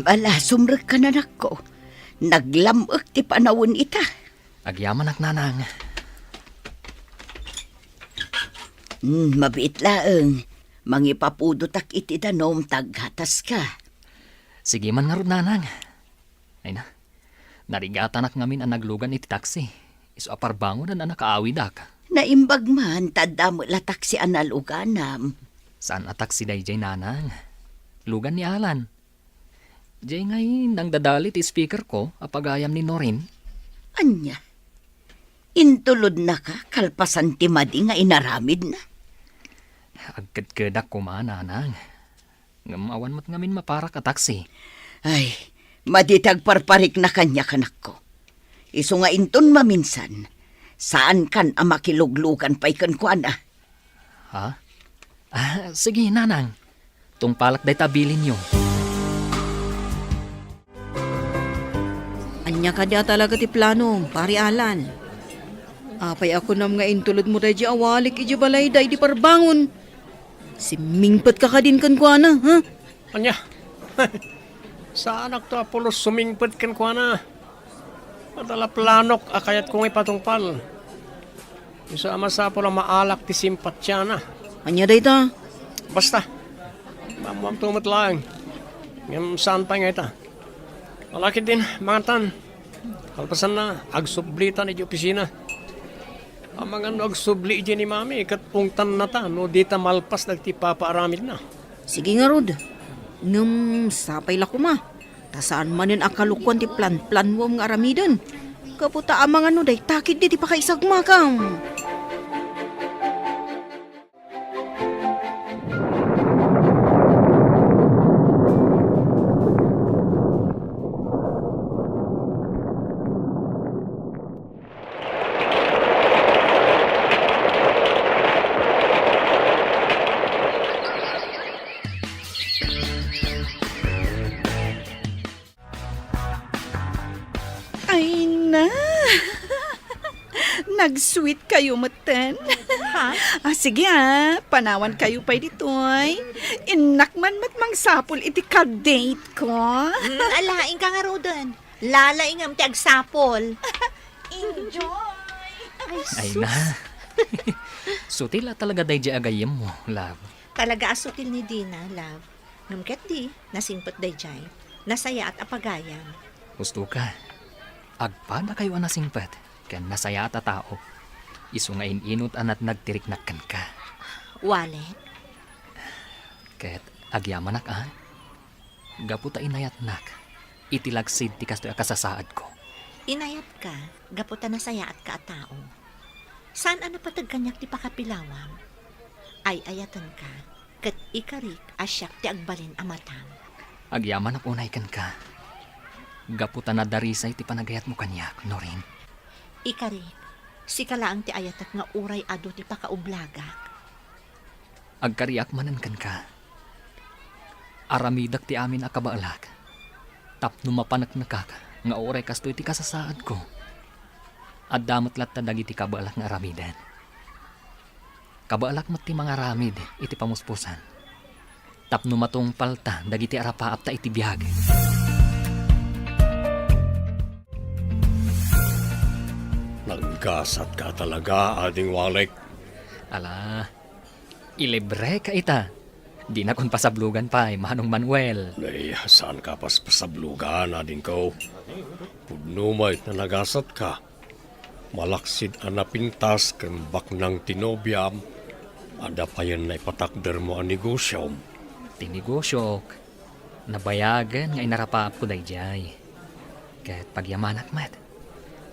Bala, sumrekka, anakko. Naglam-ek ti panawen ita. Agyamanak, nanang. Hmm, mabiit laeng. Mangipapudotak iti danum ta aggataska. Sige man ngarud, nanang. Ay na, narigatanak ngamin a naglugan iti taksi. Isu a parbangonan a nakaawidak. Naimbag man ta adda met la taksi a naluganam. Saan a taksi daydiay, nanang. Lugan ni Alan. Diay ngay nangdadali ti speakerko a pagayam ni Norin. Ania? Intulodnaka kalpasan ti madi nga inaramidna? Agkedkedak koma, nanang. Ngem awan met ngamin maparak a taksi. Ay, madi ti agparparikna kaniak, anakko. Isu nga inton maminsan, saankan a makiluglugan pay kenkuana. Ha? Ah, sige, nanang. Tungpalak dayta a bilinyo. Ania kadi a talaga ti planom, Pari Alan? Apay a kunam nga intulodmo daydiay a Walik idiay balayda idi parbangon? Simmingpetka kadin kenkuana, ha? Ania? Saanakto a pulos sumingpet kenkuana. Adda la planok a kayatko nga ipatungpal. Isu a masapul a maalak ti simpatiana. Ania dayta? Basta, maammoanto met laeng. Ngem saan pay nga ita. Alakidin, mangantan. Kalpasanna, agsublitan iti opisina. Amangan no agsubli iti ni Mami, ket ungtannata no dita malpas dagiti papaaramidna. Sige ngarud. Ngem sapay la koma. Ta saan manen a kalukuan ti plan-planuam nga aramiden. Gapu ta amangan no dayta ketdi ti pakaisagmakam. Ay na! Nag-sweet kayo metten. Ha? Ah, sige ah, panawan kayo pay ditoy. Innak man met mangsapul iti ka-date ko. Mm, ala, inka ngaruden. Lalaingem ti agsapul. Enjoy! Ay, Ay sus. Na. Sutil a talaga daydi a gayyemmo, love. Talaga a sutil ni Dina, love. Ngem ketdi, nasingpet daydiay. Nasayaat a pagayam. Husto ka. Agpadakayo a nasingpet ken nasayaat a tao. Isu nga in-inut a natnag ti riknak kenka. Walek? Ket agyamanak a, gapu ta inayatnak iti laksid ti kastoy a kasasaadko. Inayatka gapu ta nasayaatka a tao. Saan a napateg kaniak ti pakapilawam. Ay-ayatenka, ket ikarik a siak ti agbalin a matam. Agyamanak unay kenka, gapu ta nadarisay ti panagayatmo kaniak, Norin. Ikarik, sika laeng ti ayatek nga uray adu ti pakaublagak. Agkariak manen kenka. Aramidek ti amin a kabaelak tapno mapaneknekak nga uray kastoy ti kasasaadko. Adda met latta dagiti kabaelak nga aramiden. Kabaelak met ti mangaramid iti pamuspusan tapno matungpalta dagiti arapaapta iti biag. Naggasatka talaga, Ading Walek. Ala, ilibreka ita. Dinakon pasablogan pay, Manong Manuel. Nay, saanka paspasablogan, adingko. Pudno met a nagasatka. Malaksid a napintas ken baknang ti nobiam, adda payen naipatakdermo a negosiom. Ti negosiok, nabayagen nga inarapaapko daydiay. Ket pagyamanak met,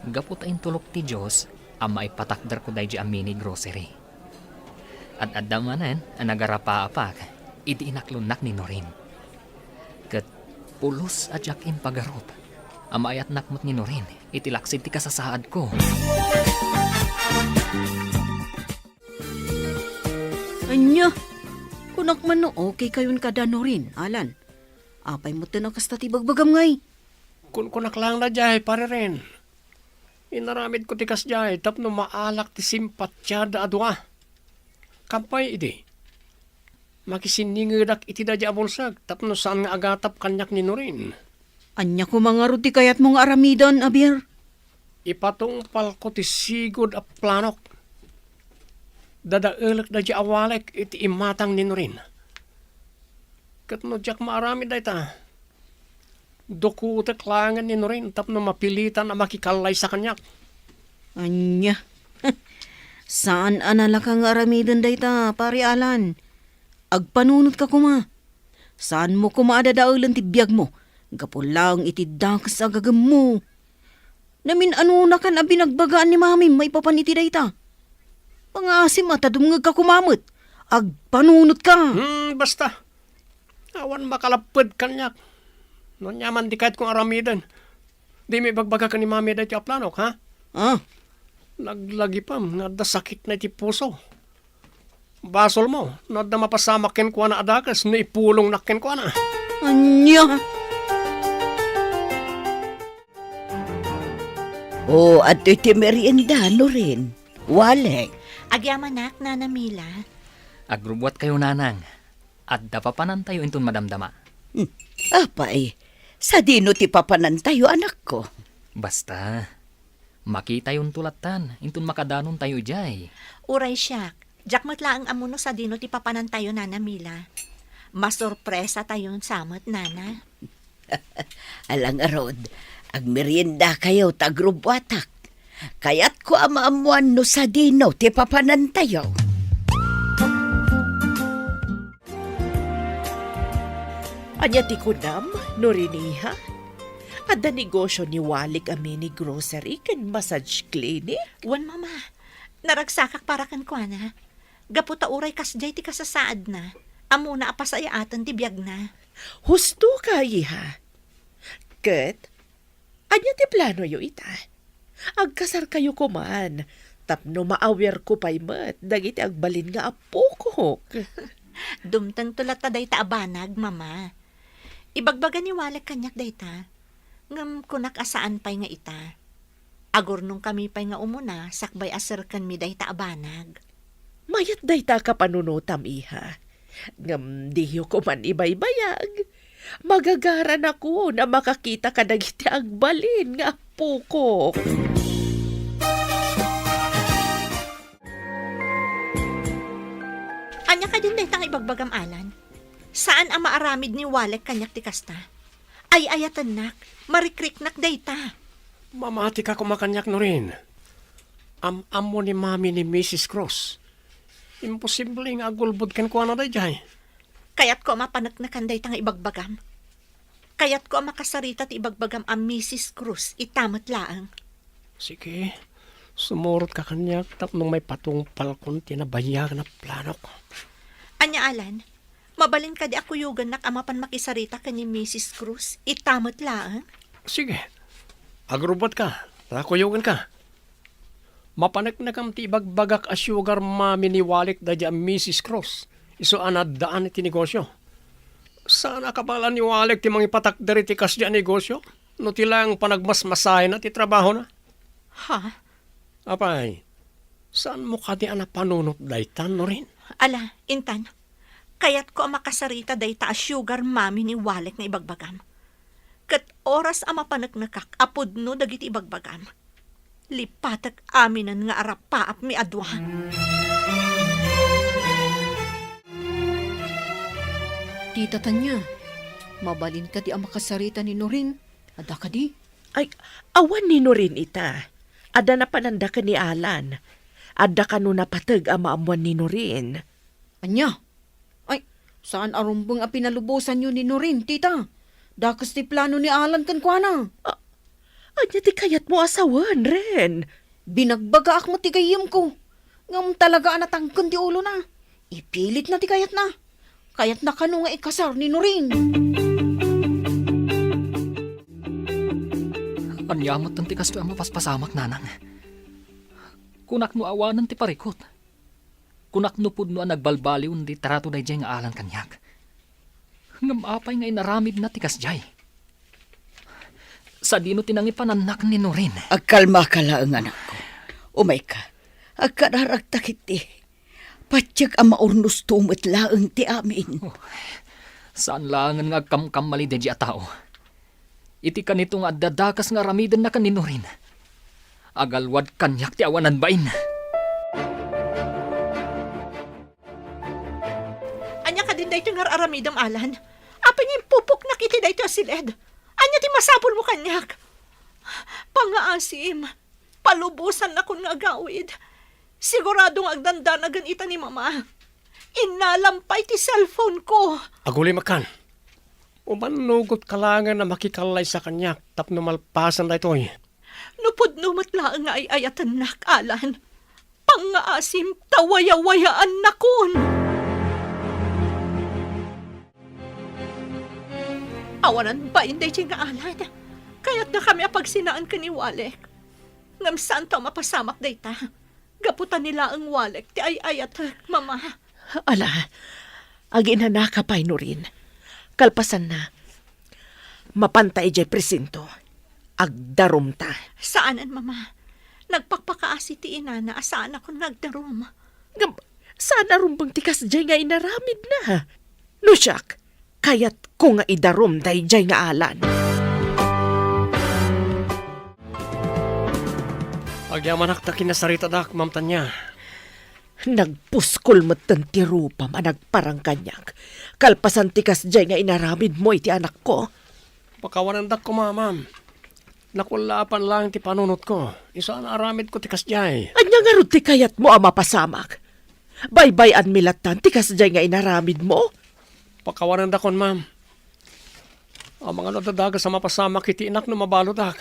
gapu ta intulok ti Dios a maipatakderko daydiay a mini grocery. Ad-adda manen a nagarapaapak idi inaklonnak ni Norin. Ket pulos a diak impagarup a maayatnak met ni Norin iti laksid ti kasasaadko. Ania? Kunak man no okay kayon kada Norin, Alan. Apay metten a kasta ti bagbagam ngay? Kunkunak laeng daydiay, Pare Ren. Inaramidko ti kasdiay tapno maalak ti simpatiada a dua. Kampay idi, makisinningedak iti daydi a bulsek tapno saan nga agatap kaniak ni Norin. Ania koma ngarud ti kayatmo nga aramiden, Javier? Ipatungpalko ti sigud a planok. Dadaelek daydi a walek iti imatang ni Norin. Ket no diak maaramid dayta, dukotek laengen ni Norin tapno mapilitan a makikallaysa kaniak. Ania? Saan a nalaka nga aramiden dayta, Pare Alan. Agpanunotka koma. Saanmo koma a dadaelen ti biagmo gapu laeng iti dakes a gagemmo. Namin-anonakan a binagbagaan ni Mamim maipapan iti dayta. Pangaasim a ta dumngegka koma met. Agpanunotka. Hmm, basta. Awan makalapped kaniak. No ania man ti kayatko nga aramiden, dimo ibagbaga ken ni Mami daytoy a planok, ha? Ah. Naglagipem nga adda sakitna iti puso. Basolmo no adda mapasamak kenkuana a dakes no ipulongnak kenkuana. Ania? O, adtoy ti merienda, Norin. Walek. Agyamanak, Nana Mila. Agrubbuatkayo, Nanang. Adda papanantayo inton madamdama. Hmm. Apay, sadino ti papanantayo, anakko? Basta, Makitayonto lattan, inton makadanontayo idiay. Uray siak, diak met laeng ammo no sadino ti papanantayo, Nana Mila. Masorpresatayon sa met, Nana. Ala ngarud, agmeriendakayo ta agrubbuatak. Kayatko a maammoan no sadino ti papanantayo. Ania ti kunam, Norin iha? Adda negosio ni Walik a mini grocery ken massage clinic? Wen, Mama. Naragsakak para kenkuana. Gapu ta uray kasdiay ti kasasaadna, ammona a pasayaaten ti biagna. Husto ka, iha. Ket, ania ti planoyo ita? Agkasarkayo koman, tapno maawerko pay met dagiti agbalin nga appokok. Dumtengto latta dayta a banag, Mama. Ibagbaga ni Walek kaniak dayta, ngem kunak a saan pay nga ita. Agurnongkami pay nga umuna sakbay a serkenmi dayta a banag. Mayat dayta a kapanunotam, iha. Ngem diyo koman ibaybayag. Magagaranakon a makakita kadagiti agbalin nga appokok. Ania kadin dayta nga ibagbagam, Alan? Saan a maaramid ni Walek kaniak ti kasta. Ay-ayatennak, marikriknak dayta. Mamatika koma kaniak, Norin. Am-ammo ni Mami ni Missus Cross. Imposible nga agulbod kenkuana daydiay. Kayatko a mapaneknekan dayta nga ibagbagam. Kayatko a makasarita ti ibagbagam a Missus Cross ita met laeng. Sige, sumurotka kaniak tapno maipatungpalkon ti nabayag a planok. Ania, Alan? Mabalin kadi a kuyogennak a mapan makisarita ken ni Missus Cross ita met laeng? Sige. Agrubbuatka, ta kuyogenka. Mapaneknekam ti ibagbagak a sugar mommy ni Walek daydiay a Missus Cross, isu a naaddaan iti negosio. Saan a kabala ni Walek ti mangipatakder iti kasdiay a negosio no ti laeng panagmasmasayna ti trabahona. Ha? Apay, saanmo kadi a napanunot dayta, Norin? Ala, intan, kayatko a makasarita dayta a sugar mommy ni Walek nga ibagbagam. Ket oras a mapaneknekak a pudno dagiti ibagbagam, lipatek aminen nga arapaapmi a dua. Tita Tania, mabalin kadi a makasarita ni Norin? Adda kadi? Ay, awan ni Norin ita. Adda napananda ken ni Alan. Adda kano napateg a maammuan ni Norin. Ania? Ay, saan a rumbeng a pinalubosanyo ni Norin, tita. Dakes ti plano ni Alan kenkuana. A-, ania ti kayatmo a sawen, Ren? Binagbagaak met ti gayyemko. Ngem talaga a natangken ti ulona. Ipilitna ti kayatna. Kayatna kano nga ikasar ni Norin. Ania met ti kastoy a mapaspasamak, nanang? Kunak no awanen ti parikut. Kunak no pudno a nagbalbaliwen ti trato daydiay nga Alan kaniak. Ngem apay nga inaramidna ti kasdiay? Sadino ti nangipanannak ni Norin? Agkalmaka laeng, anakko. Umayka. Agkararagta ketdi. Patiek a maurnosto met laeng ti amin. Oh, saan laengen nga agkamkamali daydiay a tao. Iti kanito nga adda dakes nga aramidenna ken ni Norin, agalwad kaniak ti awanan bain. Ania kadin daytoy nga ar-aramidem, Alan? Apay nga impupoknak iti daytoy a siled? Ania ti masapulmo kaniak? Pangngaasim, palubosannakon nga agawid. Sigurado nga agdandanagan ita ni Mama. Innalam pay ti cellphone ko. Agulimakkan. Umannugotka laengen a makikallaysa kaniak tapno malpasan daytoy. No pudno met laeng nga ay-ayatennak, Alan, pangngaasim ta wayawayaannakon. Awanan bain daydiay nga Alan. Kayatnakami a pagsinaan ken ni Walek. Ngem saanto a mapasamak dayta. Gapu ta ni laeng Walek ti ay-ayatek, Mama. Ala, aginanaka pay, Norin. Kalpasanna, mapanta idiay presinto. Agdarumta. Saanen, Mama. Nagpakpakaasi ti inana a saanakon nga agdarum. Ngem, saan a rumbeng ti kasdiay nga inaramidna? No siak, kayatko nga idarum daydiay nga Alan. Agyamanak ta kinasaritadak, Ma'am Tania. Nagpuskol metten ti rupam a nagparang kaniak, kalpasan ti kasdiay nga inaramidmo iti anakko. Pakawanendak koma, ma'am. Nakullaapan laeng ti panunotko. Isu a naaramidko ti kasdiay. Ania ngarud ti kayatmo a mapasamak? Baybay-anmi latta ti kasdiay nga inaramidmo? Pakawanendakon, ma'am. Amangan no adda dakes a mapasamak iti inak no mabaludak.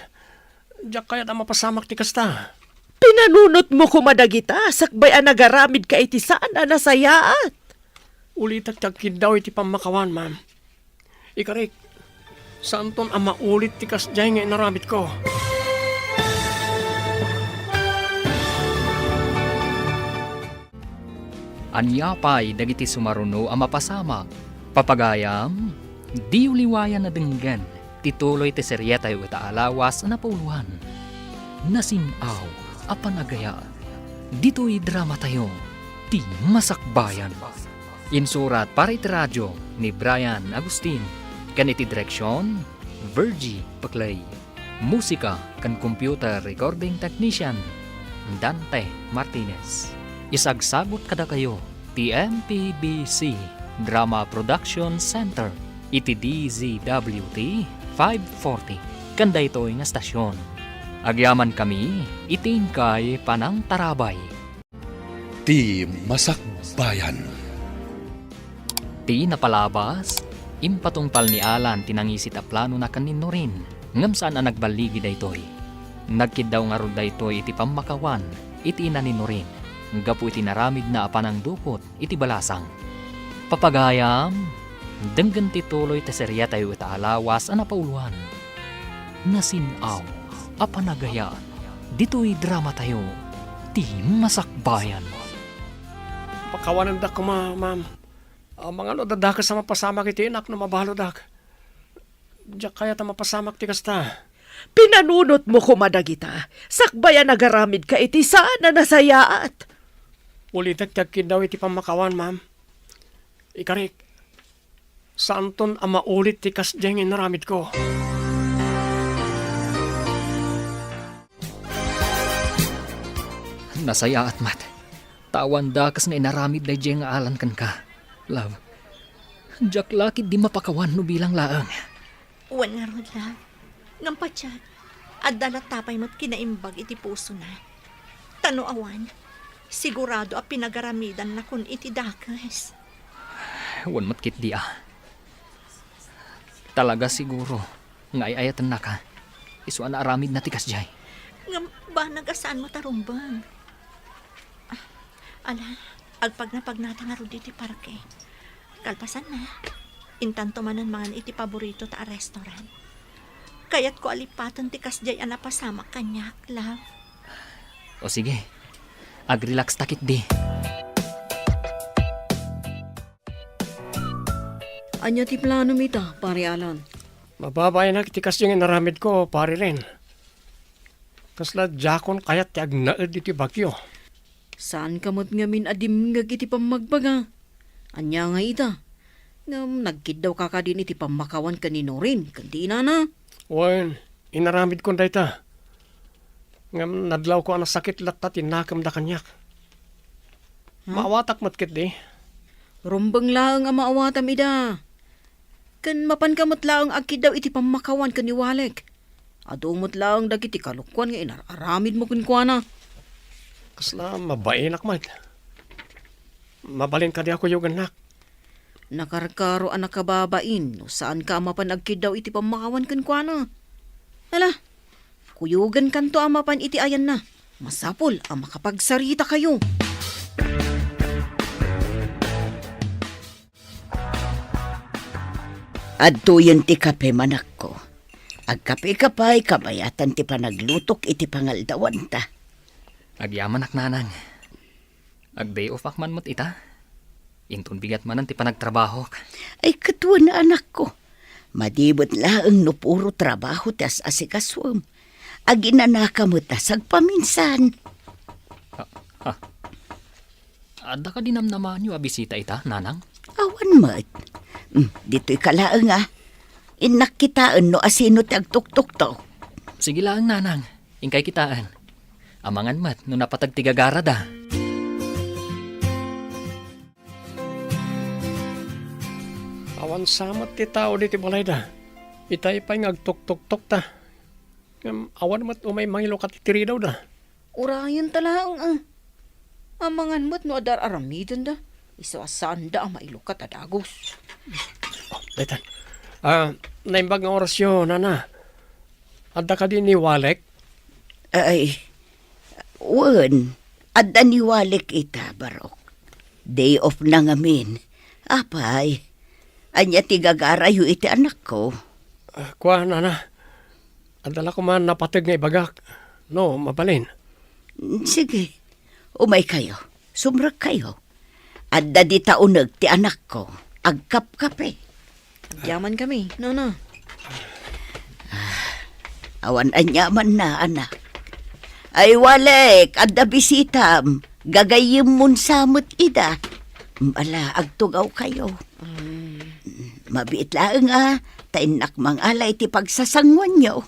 Diak kayat a mapasamak ti kasta. Pinanunotmo koma dagita sakbay a nagaramidka iti saan a nasayaat. Ulitek ti agkiddaw iti pammakawan, ma'am. Ikarik, saanton a maulit ti kasdiay nga inaramidko. Ania pay dagiti sumaruno a mapasamak? Papagayam, diyo liwayan a denggen ti tuloy ti serietayo ita a lawas a napauloan. Nasin-aw a panagayat. Ditoy dramatayo, ti Masakbayan. Insurat para iti radio ni Brian Agustin, ken iti direksion, Virgie Paclay. Musika ken computer recording technician, Dante Martinez. Isagsagut kadakayo ti M P B C Drama Production Center iti D Z W T five forty ken daytoy nga stasyon. Agyamankami iti inkay panangtarabay. Ti Masakbayan. Ti napalabas, impatungpal ni Alan ti nangisit a planona ken ni Norin, ngem saan a nagballigi daytoy. Nagkiddaw ngarud daytoy iti pammakawan iti ina ni Norin, gapu iti naramidna a panangdukot iti balasang. Papagayam, denggen ti tuloy ti serietayo ita a lawas a napauloan. Nasin-aw a panagayat ditoy dramatayo, ti Masakbayan. Pakawanendak koma, ma'am. Amangan no adda dakes a mapasamak iti inak no mabaludak. Diak kayat a mapasamak ti kasta. Pinanunotmo koma dagita, sakbay a nagaramidka iti saan a nasayaat. Ulitek ti agkiddaw iti pammakawan, ma'am. Ikarik, saanton a maulit ti kasdiay nga inaramidko. Nasayaat met. Ta awan dakes nga inaramid daydiay nga Alan kenka, love. Diak la ketdi mapakawan no bilang laeng. Wen ngarud, love. Ngem patiek, adda latta pay met kinaimbag iti pusona. Ta no awan, sigurado a pinagaramidanna kun iti dakes. Wen met ketdi a. Talaga siguro nga ay-ayatennaka. Isu a naaramidna ti kasdiay. Ngem banag a saan met a rumbeng. Ah, ala, agpagnapagnata ngarud iti parke. Kalpasanna, intanto manen mangan iti paboritota a restaurant. Kayatko a lipaten ti kasdiay a napasamak kaniak, love. O sige, agrelaxta ketdi. Ania ti planom ita, Pare Alan? Mababaenak iti kasdiay nga inaramidko, Pare Ren. Kasla diakon kayat ti agnaed iti bagyo. Saanka met ngamin a dimngeg iti pammagbaga. Ania ngay ita? Ngem nagkiddawka kadin iti pammakawan ken ni Norin ken ti inana? Wen, inaramidkon dayta. Ngem nadlawko a nasakit latta ti nakemda kaniak. Ha? Maawatak met ketdi. Rumbeng laeng a maawatam ida. Ken mapanka met laeng agkiddaw iti pammakawan ken ni Walek. Adu met laeng dagiti kalokuan nga inar-aramidmo kenkuana. Kasla mabaenak met. Mabalin kadi a kuyogennak? Nakarkaro a nakababain no saanka a mapan agkiddaw iti pammakawan kenkuana. Ala, kuyogenkanto a mapan iti ayanna. Masapul a makapagsaritakayo. Adtoyen ti kape, manakko. Agkapeka pay, kabayatan ti panaglutok iti pangaldawanta. Agyamanak, nanang. Ag-day off-ak man met ita. Inton bigat manen ti panagtrabahok. Ay, ket wen, anakko. Madi met laeng no puro trabaho ti as-asikasuem. Aginanaka met a sagpaminsan. Ha, ha. Adda kadi namnamaanyo a bisita ita, nanang? Awan met. Hmm, ditoyka laeng, a. Innak kitaen no asino ti agtuktuktok. Sige laeng, nanang. Inkay kitaen. Amangan met no napateg ti gagarada. Awan sa met ti tao ditoy balayda. Itay pay nga agtuktoktok ta. Ngem awan met umay mangilukat iti ridawda. Urayenta laeng a. Amangan met no adda ar-aramidenda. Isu a saanda a mailukat a dagus. Oh, daytan. Ah, naimbag nga orasyo, nana. Adda kadi ni Walek? Ay, wen, adda ni Walek ita, Barok. Day off na ngamin. Apay, ania ti gagarayo iti anakko? Ah, kua, nana. Adda la koma napateg nga ibagak. No, mabalin. Sige, umaykayo. Sumrekkayo. Adda dita uneg ti anakko. Agkapkape. Agyaman kami, nana. Awan aniamanna, anak. Ay, Walek, adda bisitam. Gagayyemmon sa met ida. Ala, agtugawkayo. Mm. Mabiit laeng a, ta innak mangala iti pagsasanguanyo.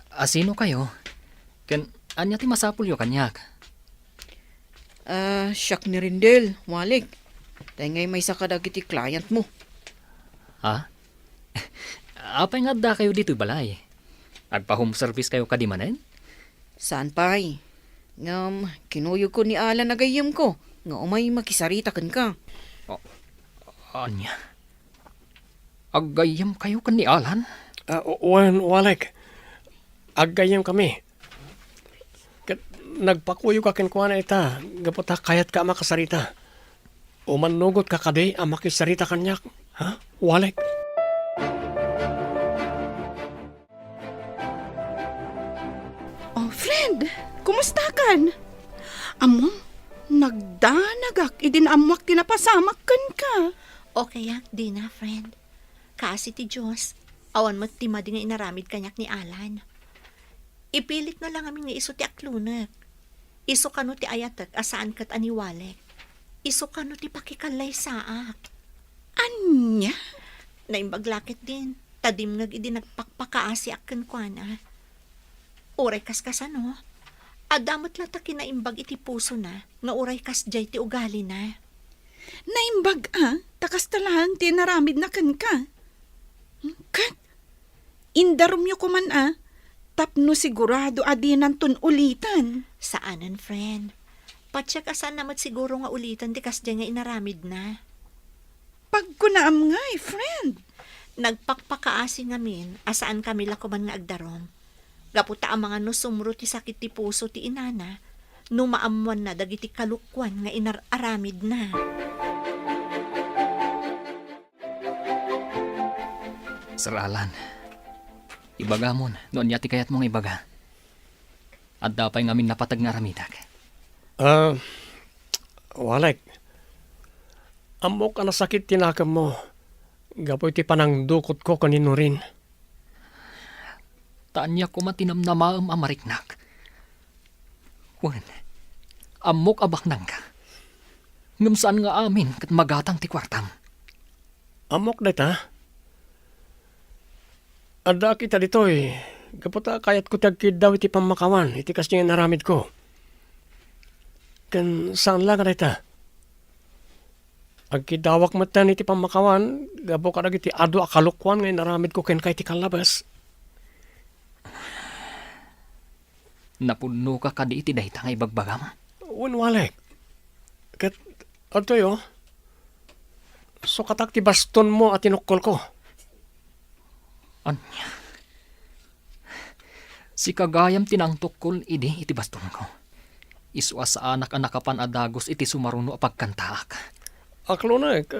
A, sinokayo? Ken ania ti masapulyo kaniak? Ah, siak ni Rendel, Walek. Tay ngay maysa kadagiti clientmo. Ha? Apay nga addakayo ditoy balay? Agpa-home service kayo kadi manen? Saan pay. Ngem, kinuyogko ni Alan a gayyemko nga umay makisarita kenka. O, ania? Aggayyemkayo ken ni Alan? Ah, wen, Walek. Aggayyemkami. Ket nagpakuyogka kenkuana ita, gapu ta kayatka a makasarita. Umannugotka kadi a makisarita kaniak, ha, Walek? Oh, friend, kumustakan? Ammom, nagdanagak idi naammoak ti napasamak kenka. Okayak, Dina, friend. Kaasi ti Dios, awan met ti madi nga inaramid kaniak ni Alan. Ipilitna la ngamin nga isu ti aklonek. Isu kano ti ayatek a saan ket a ni Walek. Isu kano ti pakikallaysaak. Ania? Naimbag la ketdin, ta dimngeg idi nagpakpakaasiak kenkuana. Uray kaskasano, adda met la ta kinaimbag iti pusona nga uray kasdiay ti ugalina. Naimbag a, ta kasta laeng ti inaramidna kenka. Ket indarumyo koman a, tapno sigurado a dinanton uliten. Saanen, friend. Patiek a saanna met siguro nga uliten ti kasdiay nga inaramidna. Pagkunaam ngay, friend. Nagpakpakaasi ngamin a saankami la koman nga agdarum. Gapu ta amangan no sumro ti sakit ti puso ti inana, no maammoanna dagiti kalokuan nga inar-aramidna. Sir Alan, ibagamon no ania ti kayatmo nga ibaga. Adda pay ngamin napateg nga aramidek. Ah, Walek, ammok a nasakit ti nakemmo gapu iti panangdukotko ken ni Nurin. Ta ania koma ti namnamaem a mariknak? Wen, ammok a baknangka. Ngem saan nga amin ket magatang ti kuartam. Ammok dayta. Addaak ita ditoy, gapu ta kayatko ti agkiddaw iti pammakawan iti kasdiay nga inaramidko. Ken saan la nga dayta. Agkiddawak metten iti pammakawan gapu kadagiti adu a kalokuan nga inaramidko kenka iti kallabes. Napudnoka kadi iti dayta nga ibagbagam? Wen, Walek. Ket adtoy, o, sukatak ti bastonmo a tinukkolko. Ania? Sika gayam ti nangtukkol idi iti bastonko. Isu a saanak a nakapan a dagus iti sumaruno a pagkantaak. Aklonek,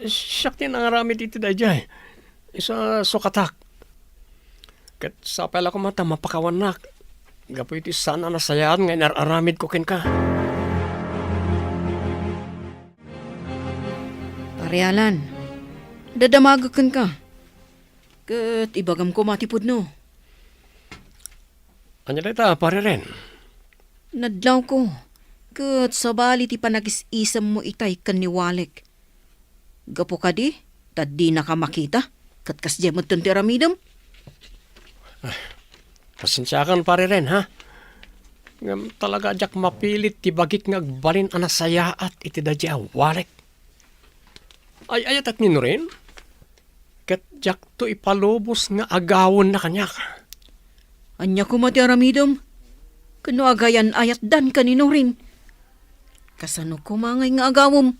siak ti nangaramid iti daydiay. Isu a sukatak. Ket sapay la koma ta mapakawannak gapu iti saan a nasayaat nga inar-aramidko kenka. Pare Alan, dadamagek kenka. Ket ibagam koma ti pudno. Ania dayta, Pare Ren? Nadlawko, ket sabali ti panagis-isemmo itay ken ni Walek. Gapu kadi, ta dinaka makita, ket kasdiay metten ti aramidem. Pasensiakan, Pari Ren, ha? Ngem talaga a diak mapilit ti bagik nga agbalin a nasayaat iti daydiay a walek. Ay-ayatek ni Norin, ket diakto ipalubos nga agawenna kaniak. Ania koma ti aramidem? Ken no agayan-ayatdan ken ni Norin, kasano koma ngay nga agawem?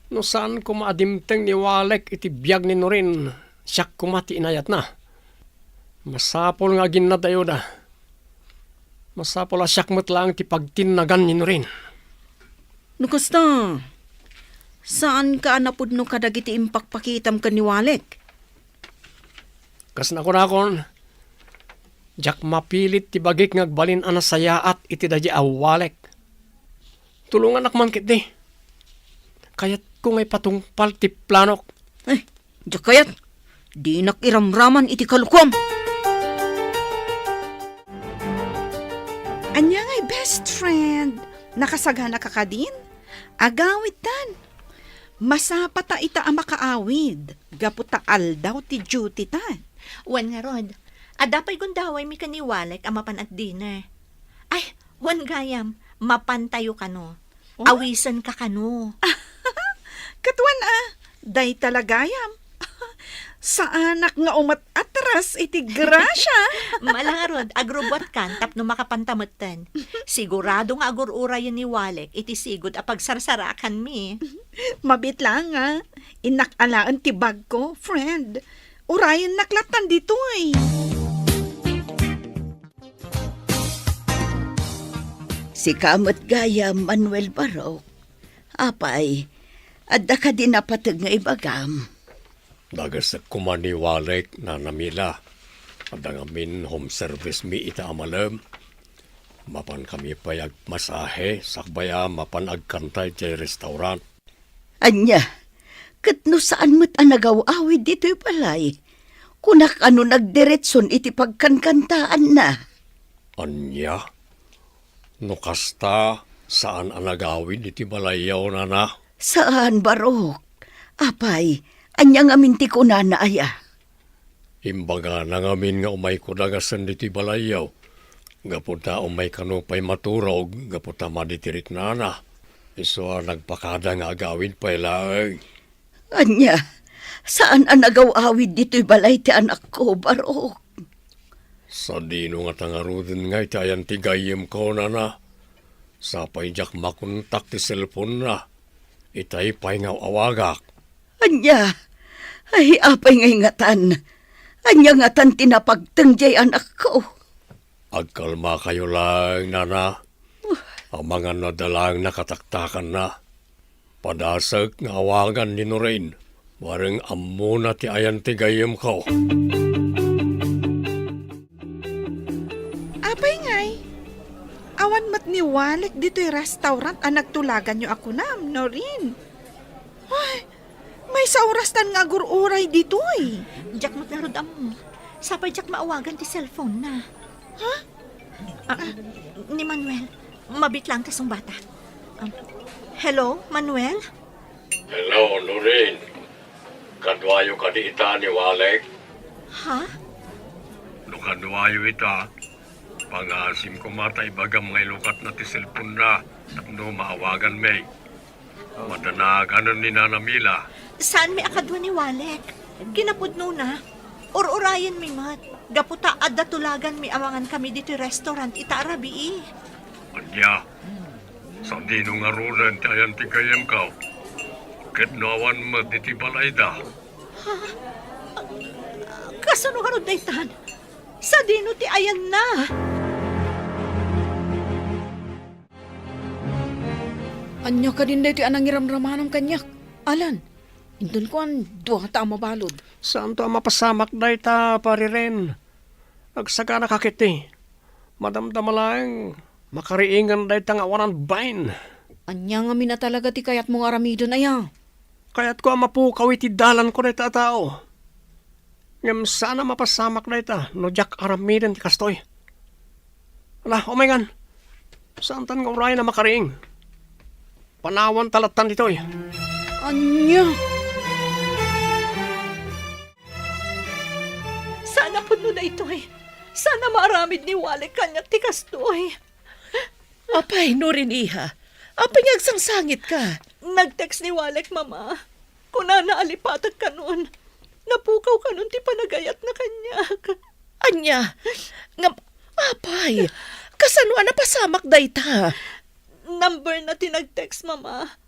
No saan koma a dimteng ni Walek iti biag ni Norin, siak koma ti inayatna. Masapul nga aginnadayoda. Masapul a siak met laeng ti pagtinnagan ni Norin. No kasta, saanka a napudno kadagiti impakpakitam ken ni Walek? Kas nakunakon, diak mapilit ti bagik nga agbalin a nasayaat iti daydiay a Walek. Tulongannak man ketdi. Kayatko nga ipatungpal ti planok. Eh, diak kayat. Dinak iramraman iti kalukuam. Ania ngay, best friend? Nakasagana ka kadin? Agawidtan. Masapata ita a makaawid, gapu ta aldaw ti duty ta. Wen ngarud, adda pay gundawaymi ken ni Walek a mapan agdinner. Ay, wen gayam, mapantayo kano. Oh? Awisenka kano. Ket wen a, dayta la gayam. Saanak nga umat-atras iti grasia. Mala ngarud, agrubbuatkan tapno makapanta metten. Sigurado nga agur-urayen ni Walek iti sigud a pagsarsarakanmi. Mabiit laeng a, innak alaen ti bagko, friend. Urayennak lattan ditoy. Sika met gayam, Manuel Barok. Apay, adda kadi napateg nga ibagam? Dagesek koma ni Walek, Nana Mila. Adda ngamin home service mi ita a malem. Mapan kami pay agmasahe, sakbay a mapan agkanta idiay restaurant. Ania, ket no saan met a nagaw-awid ditoy balay, kunak a no nagdiretson iti pagkankantaanna. Ania? No kasta, saan a nagawid iti balayyo, nana? Saan, Barok. Apay, ania ngamin ti kunana aya? Imbagana ngamin nga umayko dagasen ditoy balayyo. Gapu ta umay kano pay maturog, gapu ta madi ti riknana. Isu a nagpakada nga agawid pay laeng. Ania, saan a nagaw-awid ditoy balay ti anakko, Barok? Sadino ngata ngaruden nga iti ayan ti gayyemko, nana? Sapay diak makontak ti cellphone-na. Itay pay nga aw-awagak. Ania? Ay, apay ngay ngatan? Ania ngatan ti napagteng diay anakko? Agkalmakayo laeng, nana. Amangan no adda laeng nakataktakanna. Padasek nga awagan ni Norin. Bareng ammona ti ayan ti gayyemko. Apay ngay? Awan met ni Walek ditoy restaurant a nagtulaganyo a kunam, Norin. Ay, maysa a orastan nga agur-uray ditoy. Diak met ngarud ammo. Sapay diak maawagan ti cellphone-na. Ha? Ah, ni Manuel, mabiit laeng ta sungbata. Um, hello, Manuel? Hello, Norin. Kaduayo kadi ita ni Walek? Ha? No kaduayo ita, pangaasim koma ta ibagam nga ilukatna ti cellphone-na tapno maawaganmi. Madanaganen ni Nana Mila. Saanmi a kadua ni Walek. Kinapudnona, ur-urayenmi met. Gapu ta adda tulaganmi amangan kami ditoy restaurant ita a rabii. Ania? Sadino ngaruden ti ayan ti gayyemko? Ket no awan met iti balayda? Ha? Kasano ngarud daytan? Sadino ti ayanna? Ania kadin daytoy a nangiramramanam kaniak, Alan? Inton kuan, duata a mabalud. Saanto a mapasamak dayta, Pari Ren. Agsagana ka ketdi. Madamdama laeng, makariingen dayta nga awanan bain. Ania ngamin a talaga ti kayatmo nga aramiden aya? Kayatko a mapukaw iti dalanko dayta a tao. Ngem saan a mapasamak dayta no diak aramiden ti kastoy. Ala, umayngan. Saantan nga urayen a makariing. Panawanta lattan ditoy. Ania? Saan a pudno daytoy. Saan a maaramid ni Walek kaniak ti kastoy. Apay, Norin, iha. Apay nga agsangsangitka? Nag-text ni Walek, Mama. Kunana a lipatek kanon. Napukaw kanon ti panagayatna kaniak. Ania? Ngem, apay, kasano a napasamak dayta? Number na ti nag-text, Mama.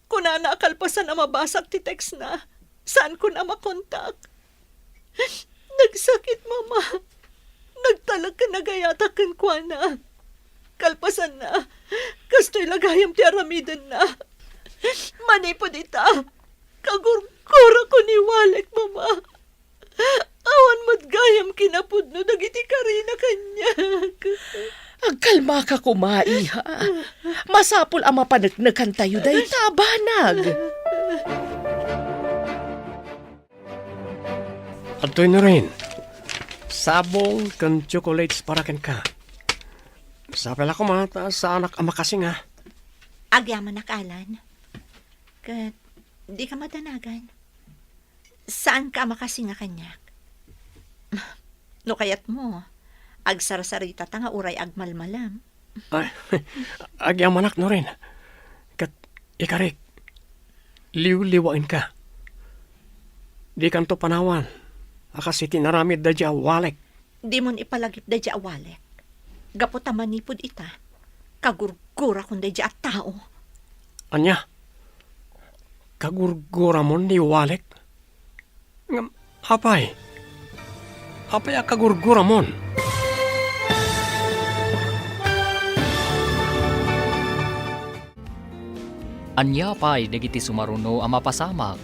Kunana a kalpasan a mabasak ti text na, saankon a makontak. Nagsakit, Mama. Nagtalek ken nagayatak kenkuana. Kalpasanna, kastoy la gayam ti aramidenna. Manipud ita, kagurgurakon ni Walek, Mama. Awan met gayam kinapudno dagiti karina kaniak. Agkalmaka koma, iha. Masapul a mapaneknekantayo dayta a banag. Adtoy, Norin, sabong ken chocolates para kenka. Sapay la koma ta saanak a makasinga. Agyamanak, Alan. Ket dika madanagan. Saanka a makasinga kaniak. No kayatmo, agsarsaritata nga uray agmalmalam. Ay, agyamanak, Norin. Ket ikarik, liwliwaenka. Dikanto panawan a kas iti inaramid daydi a Walek. Dimon ipalagip daydi a Walek. Gapu ta manipud ita, kagurgurakon daydi a tao. Ania? Kagurguramon ni Walek? Ngem, apay? Apay a kagurguramon? Ania pay dagiti sumaruno a mapasamak?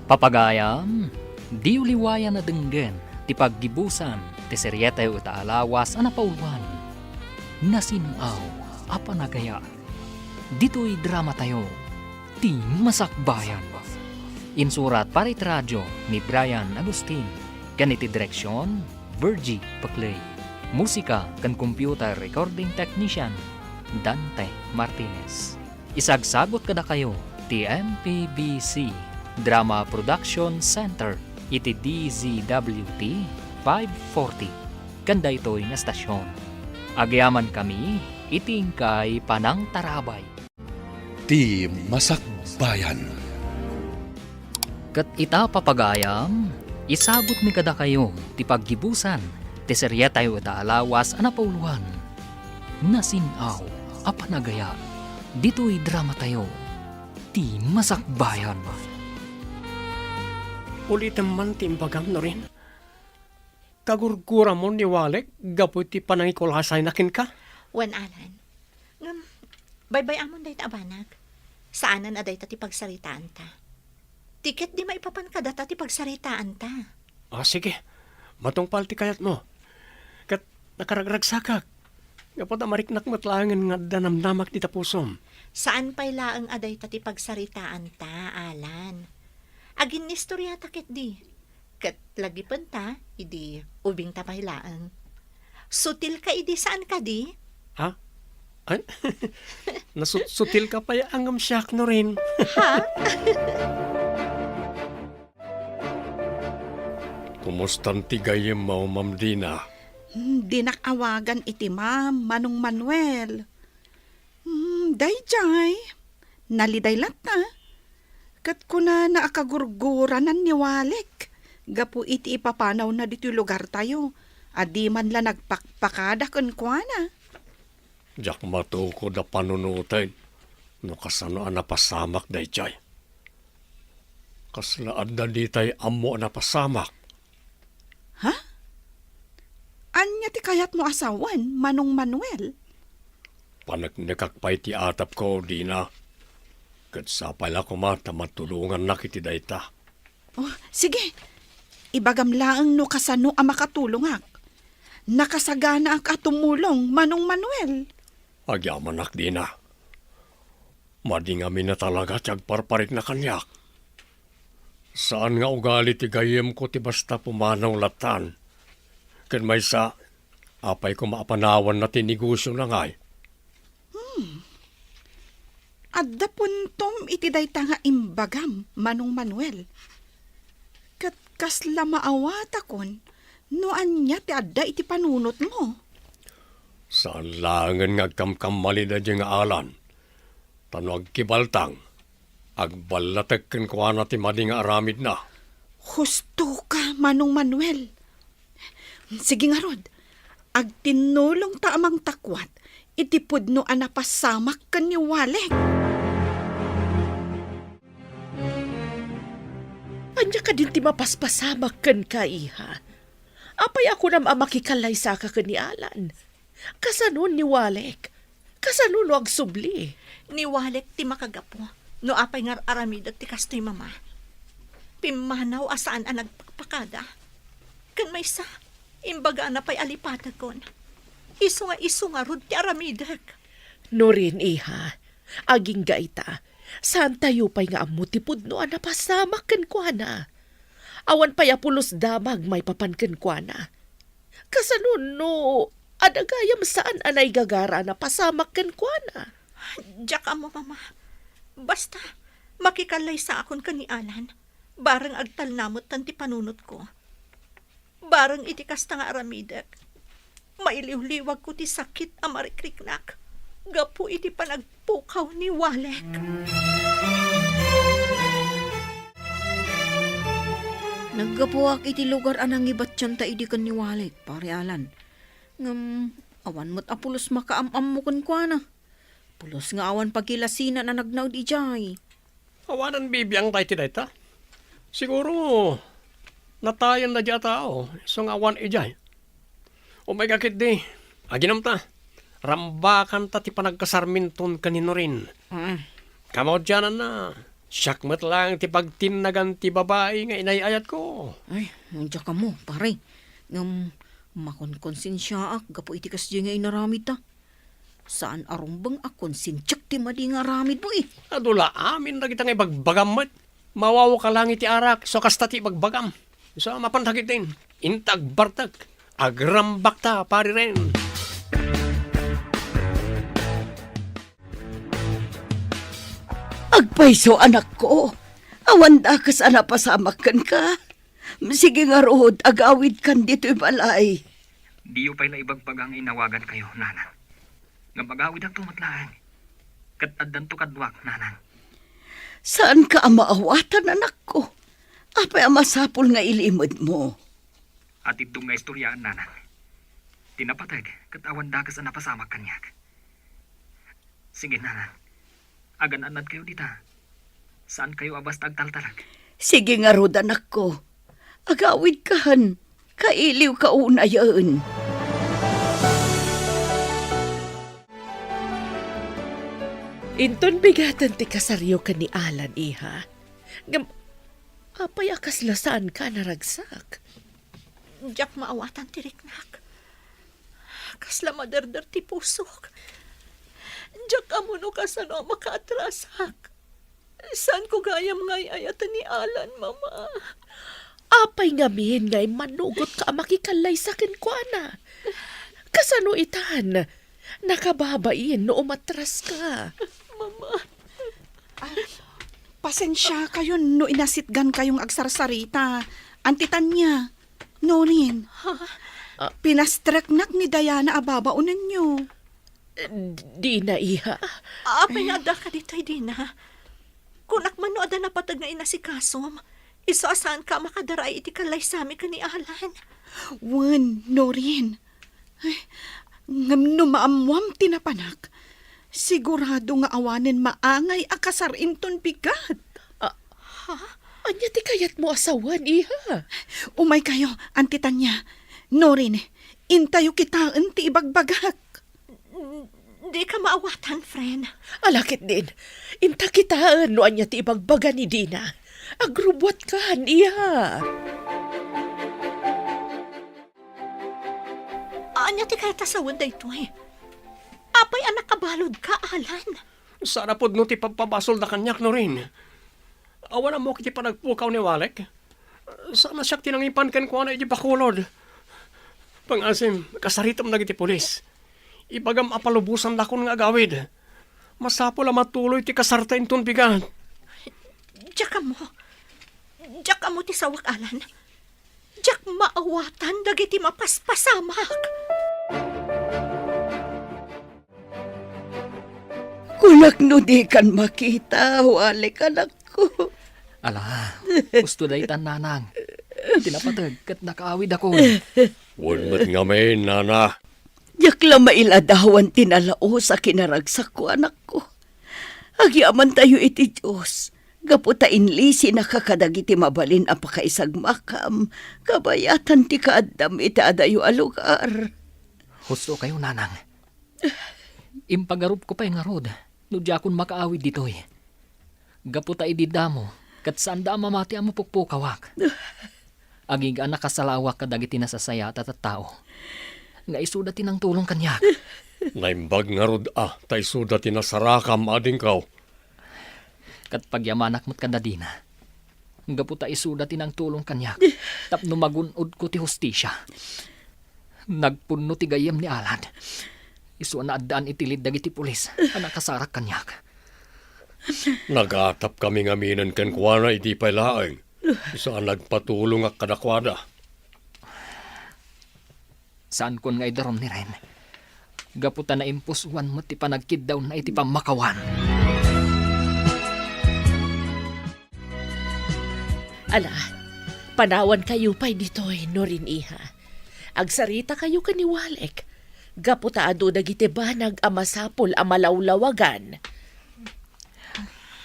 Papagayam, diyo liwayan a denggen ti paggibusan ti serietayo ita a lawas a napauluan, Nasin-aw a Panagayat. Ditoy dramatayo, Ti Masakbayan. Insurat para iti radio ni Brian Agustin, ken iti direksion, Virgie Paclay. Musika ken computer recording technician, Dante Martinez. Isagsagut kadakayo ti M P B C Drama Production Center iti D Z W T five forty ken daytoy nga estasion. Agyamankami iti inkay panangtarabay. Ti Masakbayan. Ket ita, papagayam, isagutmi kadakayo ti paggibusan ti serietayo ita a lawas a napauluan, Nasin-aw a Panagayat, ditoy dramatayo, Ti Masakbayan. Ulitem man ti imbagam, Norin. Kagurguramon ni Walek gapu iti panangikulasayna kenka? Wen, Alan. Ngem, baybay-amon dayta a banag. Saanen a dayta ti pagsaritaanta. Ti ket di maipapan kadata ti pagsaritaanta. Ah, sige. Matungpal ti kayatmo. Ket nakaragragsakak. Gapu ta mariknak met laengen nga adda namnamak dita pusom. Saan pay laeng a dayta ti pagsaritaanta, Alan. Aginnistoriata ketdi. Ket lagipenta, idi ubingta pay laeng. Sutilka idi, saan kadi? Ha? Ay, nasutsutilka pay a ngem siak, Norin. Ha? Kumustan ti gayyemmo, Ma'am Dina? Hmm, dinak awagan iti Ma'am, Manong Manuel. Hmm, daydiay. Naliday latta. Ket kunana a kagurguranan ni Walek gapu iti ipapanawna ditoy lugartayo a di man la nagpakpakada kenkuana. Diak matukod a panunoten no kasano a napasamak daydiay. Kasla adda ditay ammo a napasamak. Ha? Ania ti kayatmo a sawen, Manong Manuel? Paneknekak pay ti atapko, Dina. Ket sapay la koma ta matulongannak iti dayta. Oh, sige. Ibagam laeng no kasano a makatulongak. Nakasaganaak a tumulong, Manong Manuel. Agyamanak, Dina. Madi ngamin a talaga ti agparparikna kaniak. Saan nga ugali ti gayyemko ti basta pumanaw lattan. Ken maysa, apay koma a panawanna ti negosiona ngay? Hmm. Adda puntom iti dayta nga imbagam, Manong Manuel. Ket kasla maawatakon No ania ti adda iti panunotmo? Saan laengen nga agkamkammalida diay nga Alan. Ta no agkibaltang, agballatek kenkuana ti madi nga aramidna. Husto ka, Manong Manuel. Sige ngarud, agtinnulongta a mangtakuat iti pudno a napasamak ken ni Walek. Ania kadin ti mapaspasamak kenka, iha? Apay a kunam a makikallaysaka ken ni Alan? Kasano ni Walek? Kasano no agsubli? Ni Walek ti makagapu no apay nga ar-aramidek ti kastoy, Mama. Pimmanaw a saan a nagpakpakada. Ken maysa, imbagana pay a lipatekon. Isu nga isu ngarud ti aramidek. Norin, iha, agingga ita, saantayo pay nga ammo ti pudno a napasamak kenkuana. Awan pay a pulos damag maipapan kenkuana. Kasano no adda gayam saan a naigagara a napasamak kenkuana? Diak ammo, Mama. Basta, makikallaysakon ken ni Alan. Bareng agtalna metten ti panunotko. Bareng iti kasta nga aramidek, mailiwliwagko ti sakit a marikriknak gapu iti panagpukaw ni Walek. Naggapuak iti lugar a nangibattianta idi ken ni Walek, Pare Alan. Ngem awan met a pulos makaam-ammo kenkuana. Pulos nga awan pagilasinan a nagnaed idiay. Awanen bibiangta iti dayta. Siguro, natayenna diay a tao, isu nga awan idiay. Umay ka ketdi, aginumta. Rambakanta ti panagkasarminton ken ni Norin. Ah. Kamaudiananna, siak met laeng ti pagtinnagan ti babai nga inay-ayatko. Ay, diak ammo, pare. Ngem, makonkonsensiaak gapu iti kasdiay nga inaramidta. Saan a rumbeng a konsensiak ti madi nga aramidmo, eh. Adu la amin dagita nga ibagbagam met. Mawaw ka lang iti arak, so kasta ti ibagbagam. So, mapan dagiti, inta agbartek, agrambakta, pari Ren. Agpayso, anakko. Awan dakes a napasamak kenka. Sige ngarud, agawidkan ditoy balay. Diyo pay la ibagbaga nga inawagankayo, Nanang. Ngem agawidakto met laeng. Ket addanto kaduak, Nanang. Saanka a maawatan, anakko. Apay a masapul nga ilimedmo? Atiddom nga istoryaen, Nanang. Ti napateg ket awan dakes a napasamak kaniak. Sige, Nanang. Agan-annadkayo dita. Saankayo a basta agtaltalek. Sige ngarud, anakko. Agawidkan. Kailiwka unayen. Inton bigaten ti kasaryo ken ni Alan, iha. Ngem, apay a kasla saanka a naragsak? Diak maawatan ti riknak. Kasla maderder ti pusok. Diak ammo no kasano a makaatrasak. Saanko gayam nga ay-ayaten ni Alan, Mama. Apay ngamin nga immanugotka a makikallaysa kenkuana? Kasano itan? Nakababain no umatraska. Mama. Ah, pasensiakayon no inasitgankayo nga agsarsarita. Anti Tania, Norin, ha? Ah. Pinastreknak ni Diana a babaonenyo. Dina, iha. Apay nga addaka ditoy, Dina? Kunak man no adda napateg nga inasikasom. Isu a saanka a makadaraay iti kallaysami ken ni Alan. Wen, Norin. Ay, ngem no maammoam ti napanak, sigurado nga awanen maangay a kasar inton bigat. Ah, ha? Ania ti kayatmo a sawen, iha? Umaykayo, Anti Tania. Norin, intayo kitaen ti ibagbagak. Dika maawatan, friend. Ala ketdin, inta kitaen no ania ti ibagbaga ni Dina. Agrubbuatkan, iha. Ania ti kayat a sawen daytoy? Apay a nakabaludka, Alan? Saan a pudno ti pagpabasolda kaniak, Norin. Awan ammok iti panagpukaw ni Walek. Saan a siak ti nangipan kenkuana iti bakulod. Pangasim, kasaritem dagiti pulis. Ibagam a palubosandakon nga agawid. Masapul a matuloy ti kasarta inton bigat. Diak ammo. Diak ammo ti sawak, Alan. Diak Maawatan dagiti mapaspasamak. Kunak no dikan makita, Walek, anakko. Ala, husto daytan, nanang. Ti napateg ket nakaawidakon. Wen met ngamin, nana. Diak la mailadawan ti nalaus a kinaragsakko, anakko. Agyamantayo iti Dios, gapu ta inlisinaka kadagiti mabalin a pakaisagmakam, kabayatan ti kaaddam iti adayo a lugar. Husto kayo, nanang. Impagarupko pay ngarud no diakon makaawid ditoy. Gapu ta idi damo, ket saanda a mamati a mapukpukawak. Agiga a nakasalawak kadagiti nasasayaat a tattao, nga isuda ti nangtulong kaniak. Naimbag ngarud a ta isuda ti nasarakam, adingko. Ket pagyamanak met kadadina, gapu ta isuda ti nangtulong kaniak tapno magun-odko ti hustisia. Nagpunno ti gayyem ni Alan. Isu a naaddaan iti lead dagiti pulis a nakasarak kaniak. Nagatapkami ngaminen kenkuana idi pay laeng. Isu a nagpatulongak kadakuada. Saankon nga idarum ni Ren, gapu ta naimpusuan met ti panagkiddaonna iti pammakawan. Ala, panawankayo pay ditoy, Norin, iha. Agsaritakayo ken ni Walek, gapu ta adu dagiti banag a masapul a malawlawagan.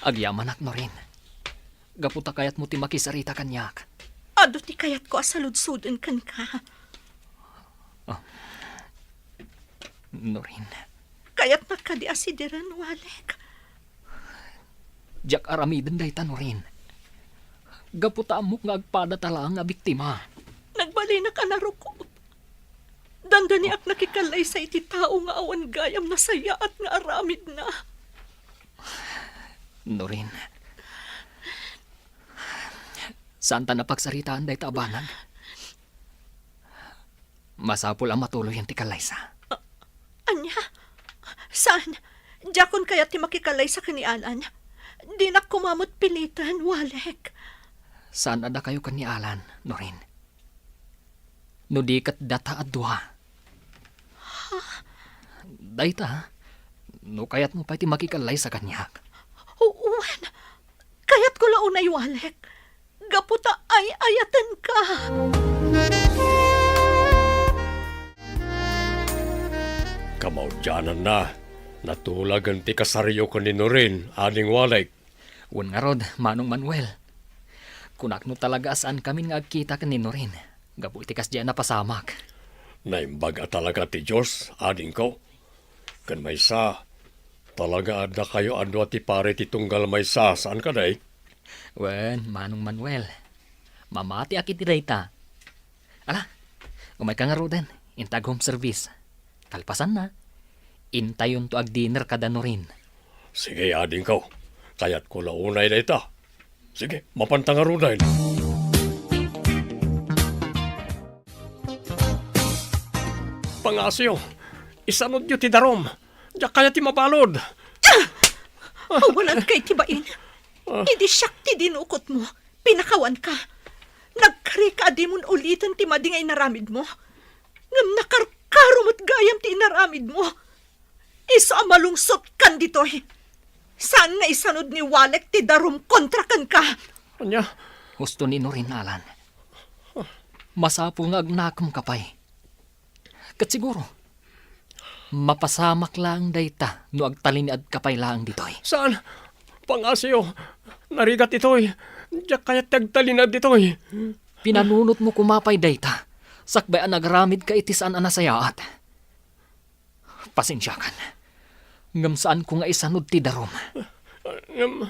Agyamanak, Norin. Gapu ta kayatmo ti makisarita kaniak. Adu ti kayatko a saludsoden kenka. Ah. Norin. Kayatnak kadi a sidiren, Walek? Diak aramiden dayta, Norin. Gapu ta ammok nga agpadata laeng a biktima. Nagbalinak a narukop. Dandaniak nakikallaysa iti tao nga awan gayam nasayaat nga aramidna. Norin, saanta a pagsaritaan dayta a banag. Masapul a matuloyen ti kallaysa. A-, ania? Saan? Diakon kayat ti makikallaysa ken ni Alan. Dinak koma met piliten, Walek. Saan a dakayo ken ni Alan, Norin? No di ket data a dua. Ha? Dayta, no kayatmo pay ti makikallaysa kaniak. Wen, kayatko la unay, Walek. Gapu ta ay-ayatenka. Kamaudiananna, natulagen ti kasaryo ken ni Norin, ading Walek. Wen ngarud, Manong Manuel. Kunak no talaga a saankamin nga agkita ken ni Norin, gapu iti kasdiay a napasamak. Naimbag a talaga ti Dios, adingko. Ken maysa, talaga a dakayo a dua ti pari ti tunggal maysa, saan kadi? Wen, Manong Manuel. Mamatiak iti dayta. Ala, umayka ngaruden, inta ag-home service. Kalpasanna, intayonto agdinner kada Norin. Sige, adingko. Kayatko la unay dayta. Sige, mapanta ngaruden. Pangasyo, isanudyo ti darum. Diak kayat ti mabalud. Awan agkay ti bain. Ah. Idi siak ti dinukotmo, pinakawanka. Nagkarika a dimon uliten ti madi nga inaramidmo. Ngem nakarkaro met gayam ti inaramidmo. Isu a malungsotkan ditoy. Saan nga isanud ni Walek ti darum kontra kenka. Ania? Husto ni Norin, Alan. Masapul nga agnakemka pay. Ket siguro, mapasamak laeng dayta no agtalinaedka pay laeng ditoy. Saan? Pangasyo, narigat itoy. Diak kayat ti agtalinaed ditoy. Pinanunotmo koma pay dayta, sakbay a nagaramidka iti saan a nasayaat. Pasensiakan. Ngem saanko nga isanud ti darum. Ngem,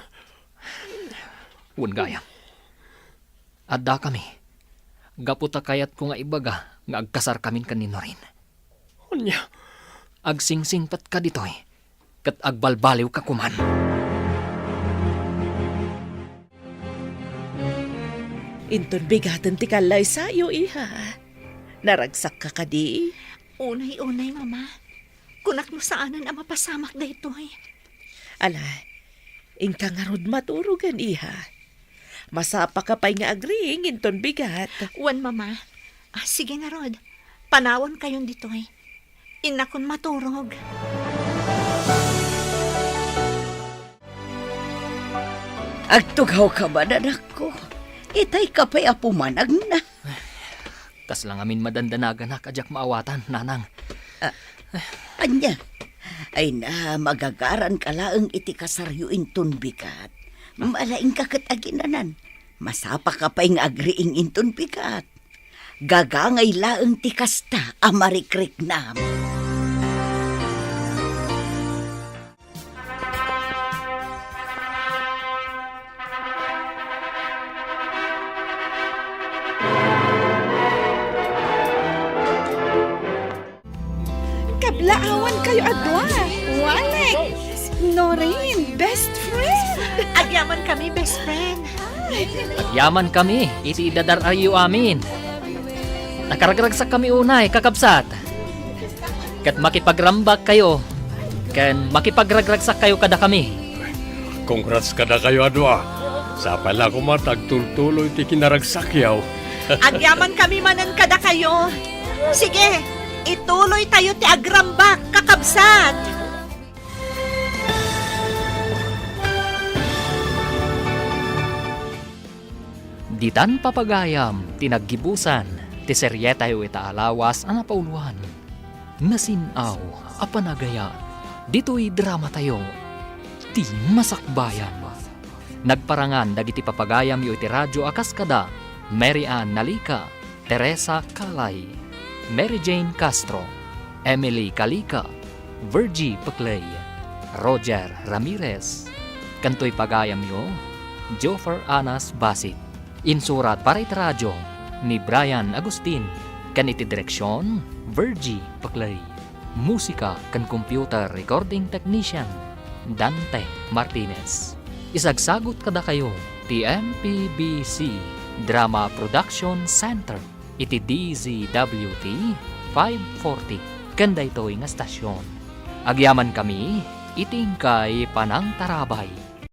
wen gayam. Addakami. Gapu ta kayatko nga ibaga nga agkasarkamin ken ni Norin. Ania? Agsingsingpetka ditoy, ket agbalbaliwka koman. Inton bigaten ti kallaysayo, iha. Naragsakka kadi? Unay, unay, Mama. Kunak no saanen a mapasamak daytoy. Ala, inka ngarud maturogen, iha. Masapaka pay nga agriing inton bigat. Wen, Mama. Ah, sige ngarud. Panawankayon ditoy. Innakon maturog. Agtugawka man, anakko. Itayka pay a pumanagna. Kasla ngamin madandanaganak a diak maawatan, nanang. Ah, ania? Ay na, magagaranka laeng iti kasaryo inton bigat. Malaingka ket aginanan. Masapaka pay nga agriing inton bigat. Gagangay laeng ti kasta a marikriknam. Kablaawankayo a dua. Walek, Noreen, best friend. Agyamankami, best friend. Agyamankami iti idadar-ayyo amin. Nakaragragsakkami unay, kakabsat. Ket makipagrambakkayo ken makipagragragsakkayo kadakami. Congrats kadakayo a dua. Sapay la koma ta agtultuloy ti kinaragsakyo. Agyamankami manen kadakayo. Sige, ituloytayo ti agrambak, kakabsat. Ditan papagayam ti naggibusan ti serietayo ita a lawas a napauloan, Nasin-aw a Panagayat. Ditoy dramatayo, Ti Masakbayan. Nagparangan dagiti papagayamyo iti radio a kas kada Mary Ann Nalica, Teresa Calay, Mary Jane Castro, Emily Calica, Virgie Peclay, Roger Ramirez. Ken toy pagayamyo, Joffer Anas Basit. Insurat para iti radio ni Brian Agustin, ken iti direksion, Virgie Peclay. Musika ken computer recording technician, Dante Martinez. Isagsagut kadakayo ti M P B C Drama Production Center iti D Z W T five forty ken daytoy nga stasyon. Agyamankami iti inkay panangtarabay.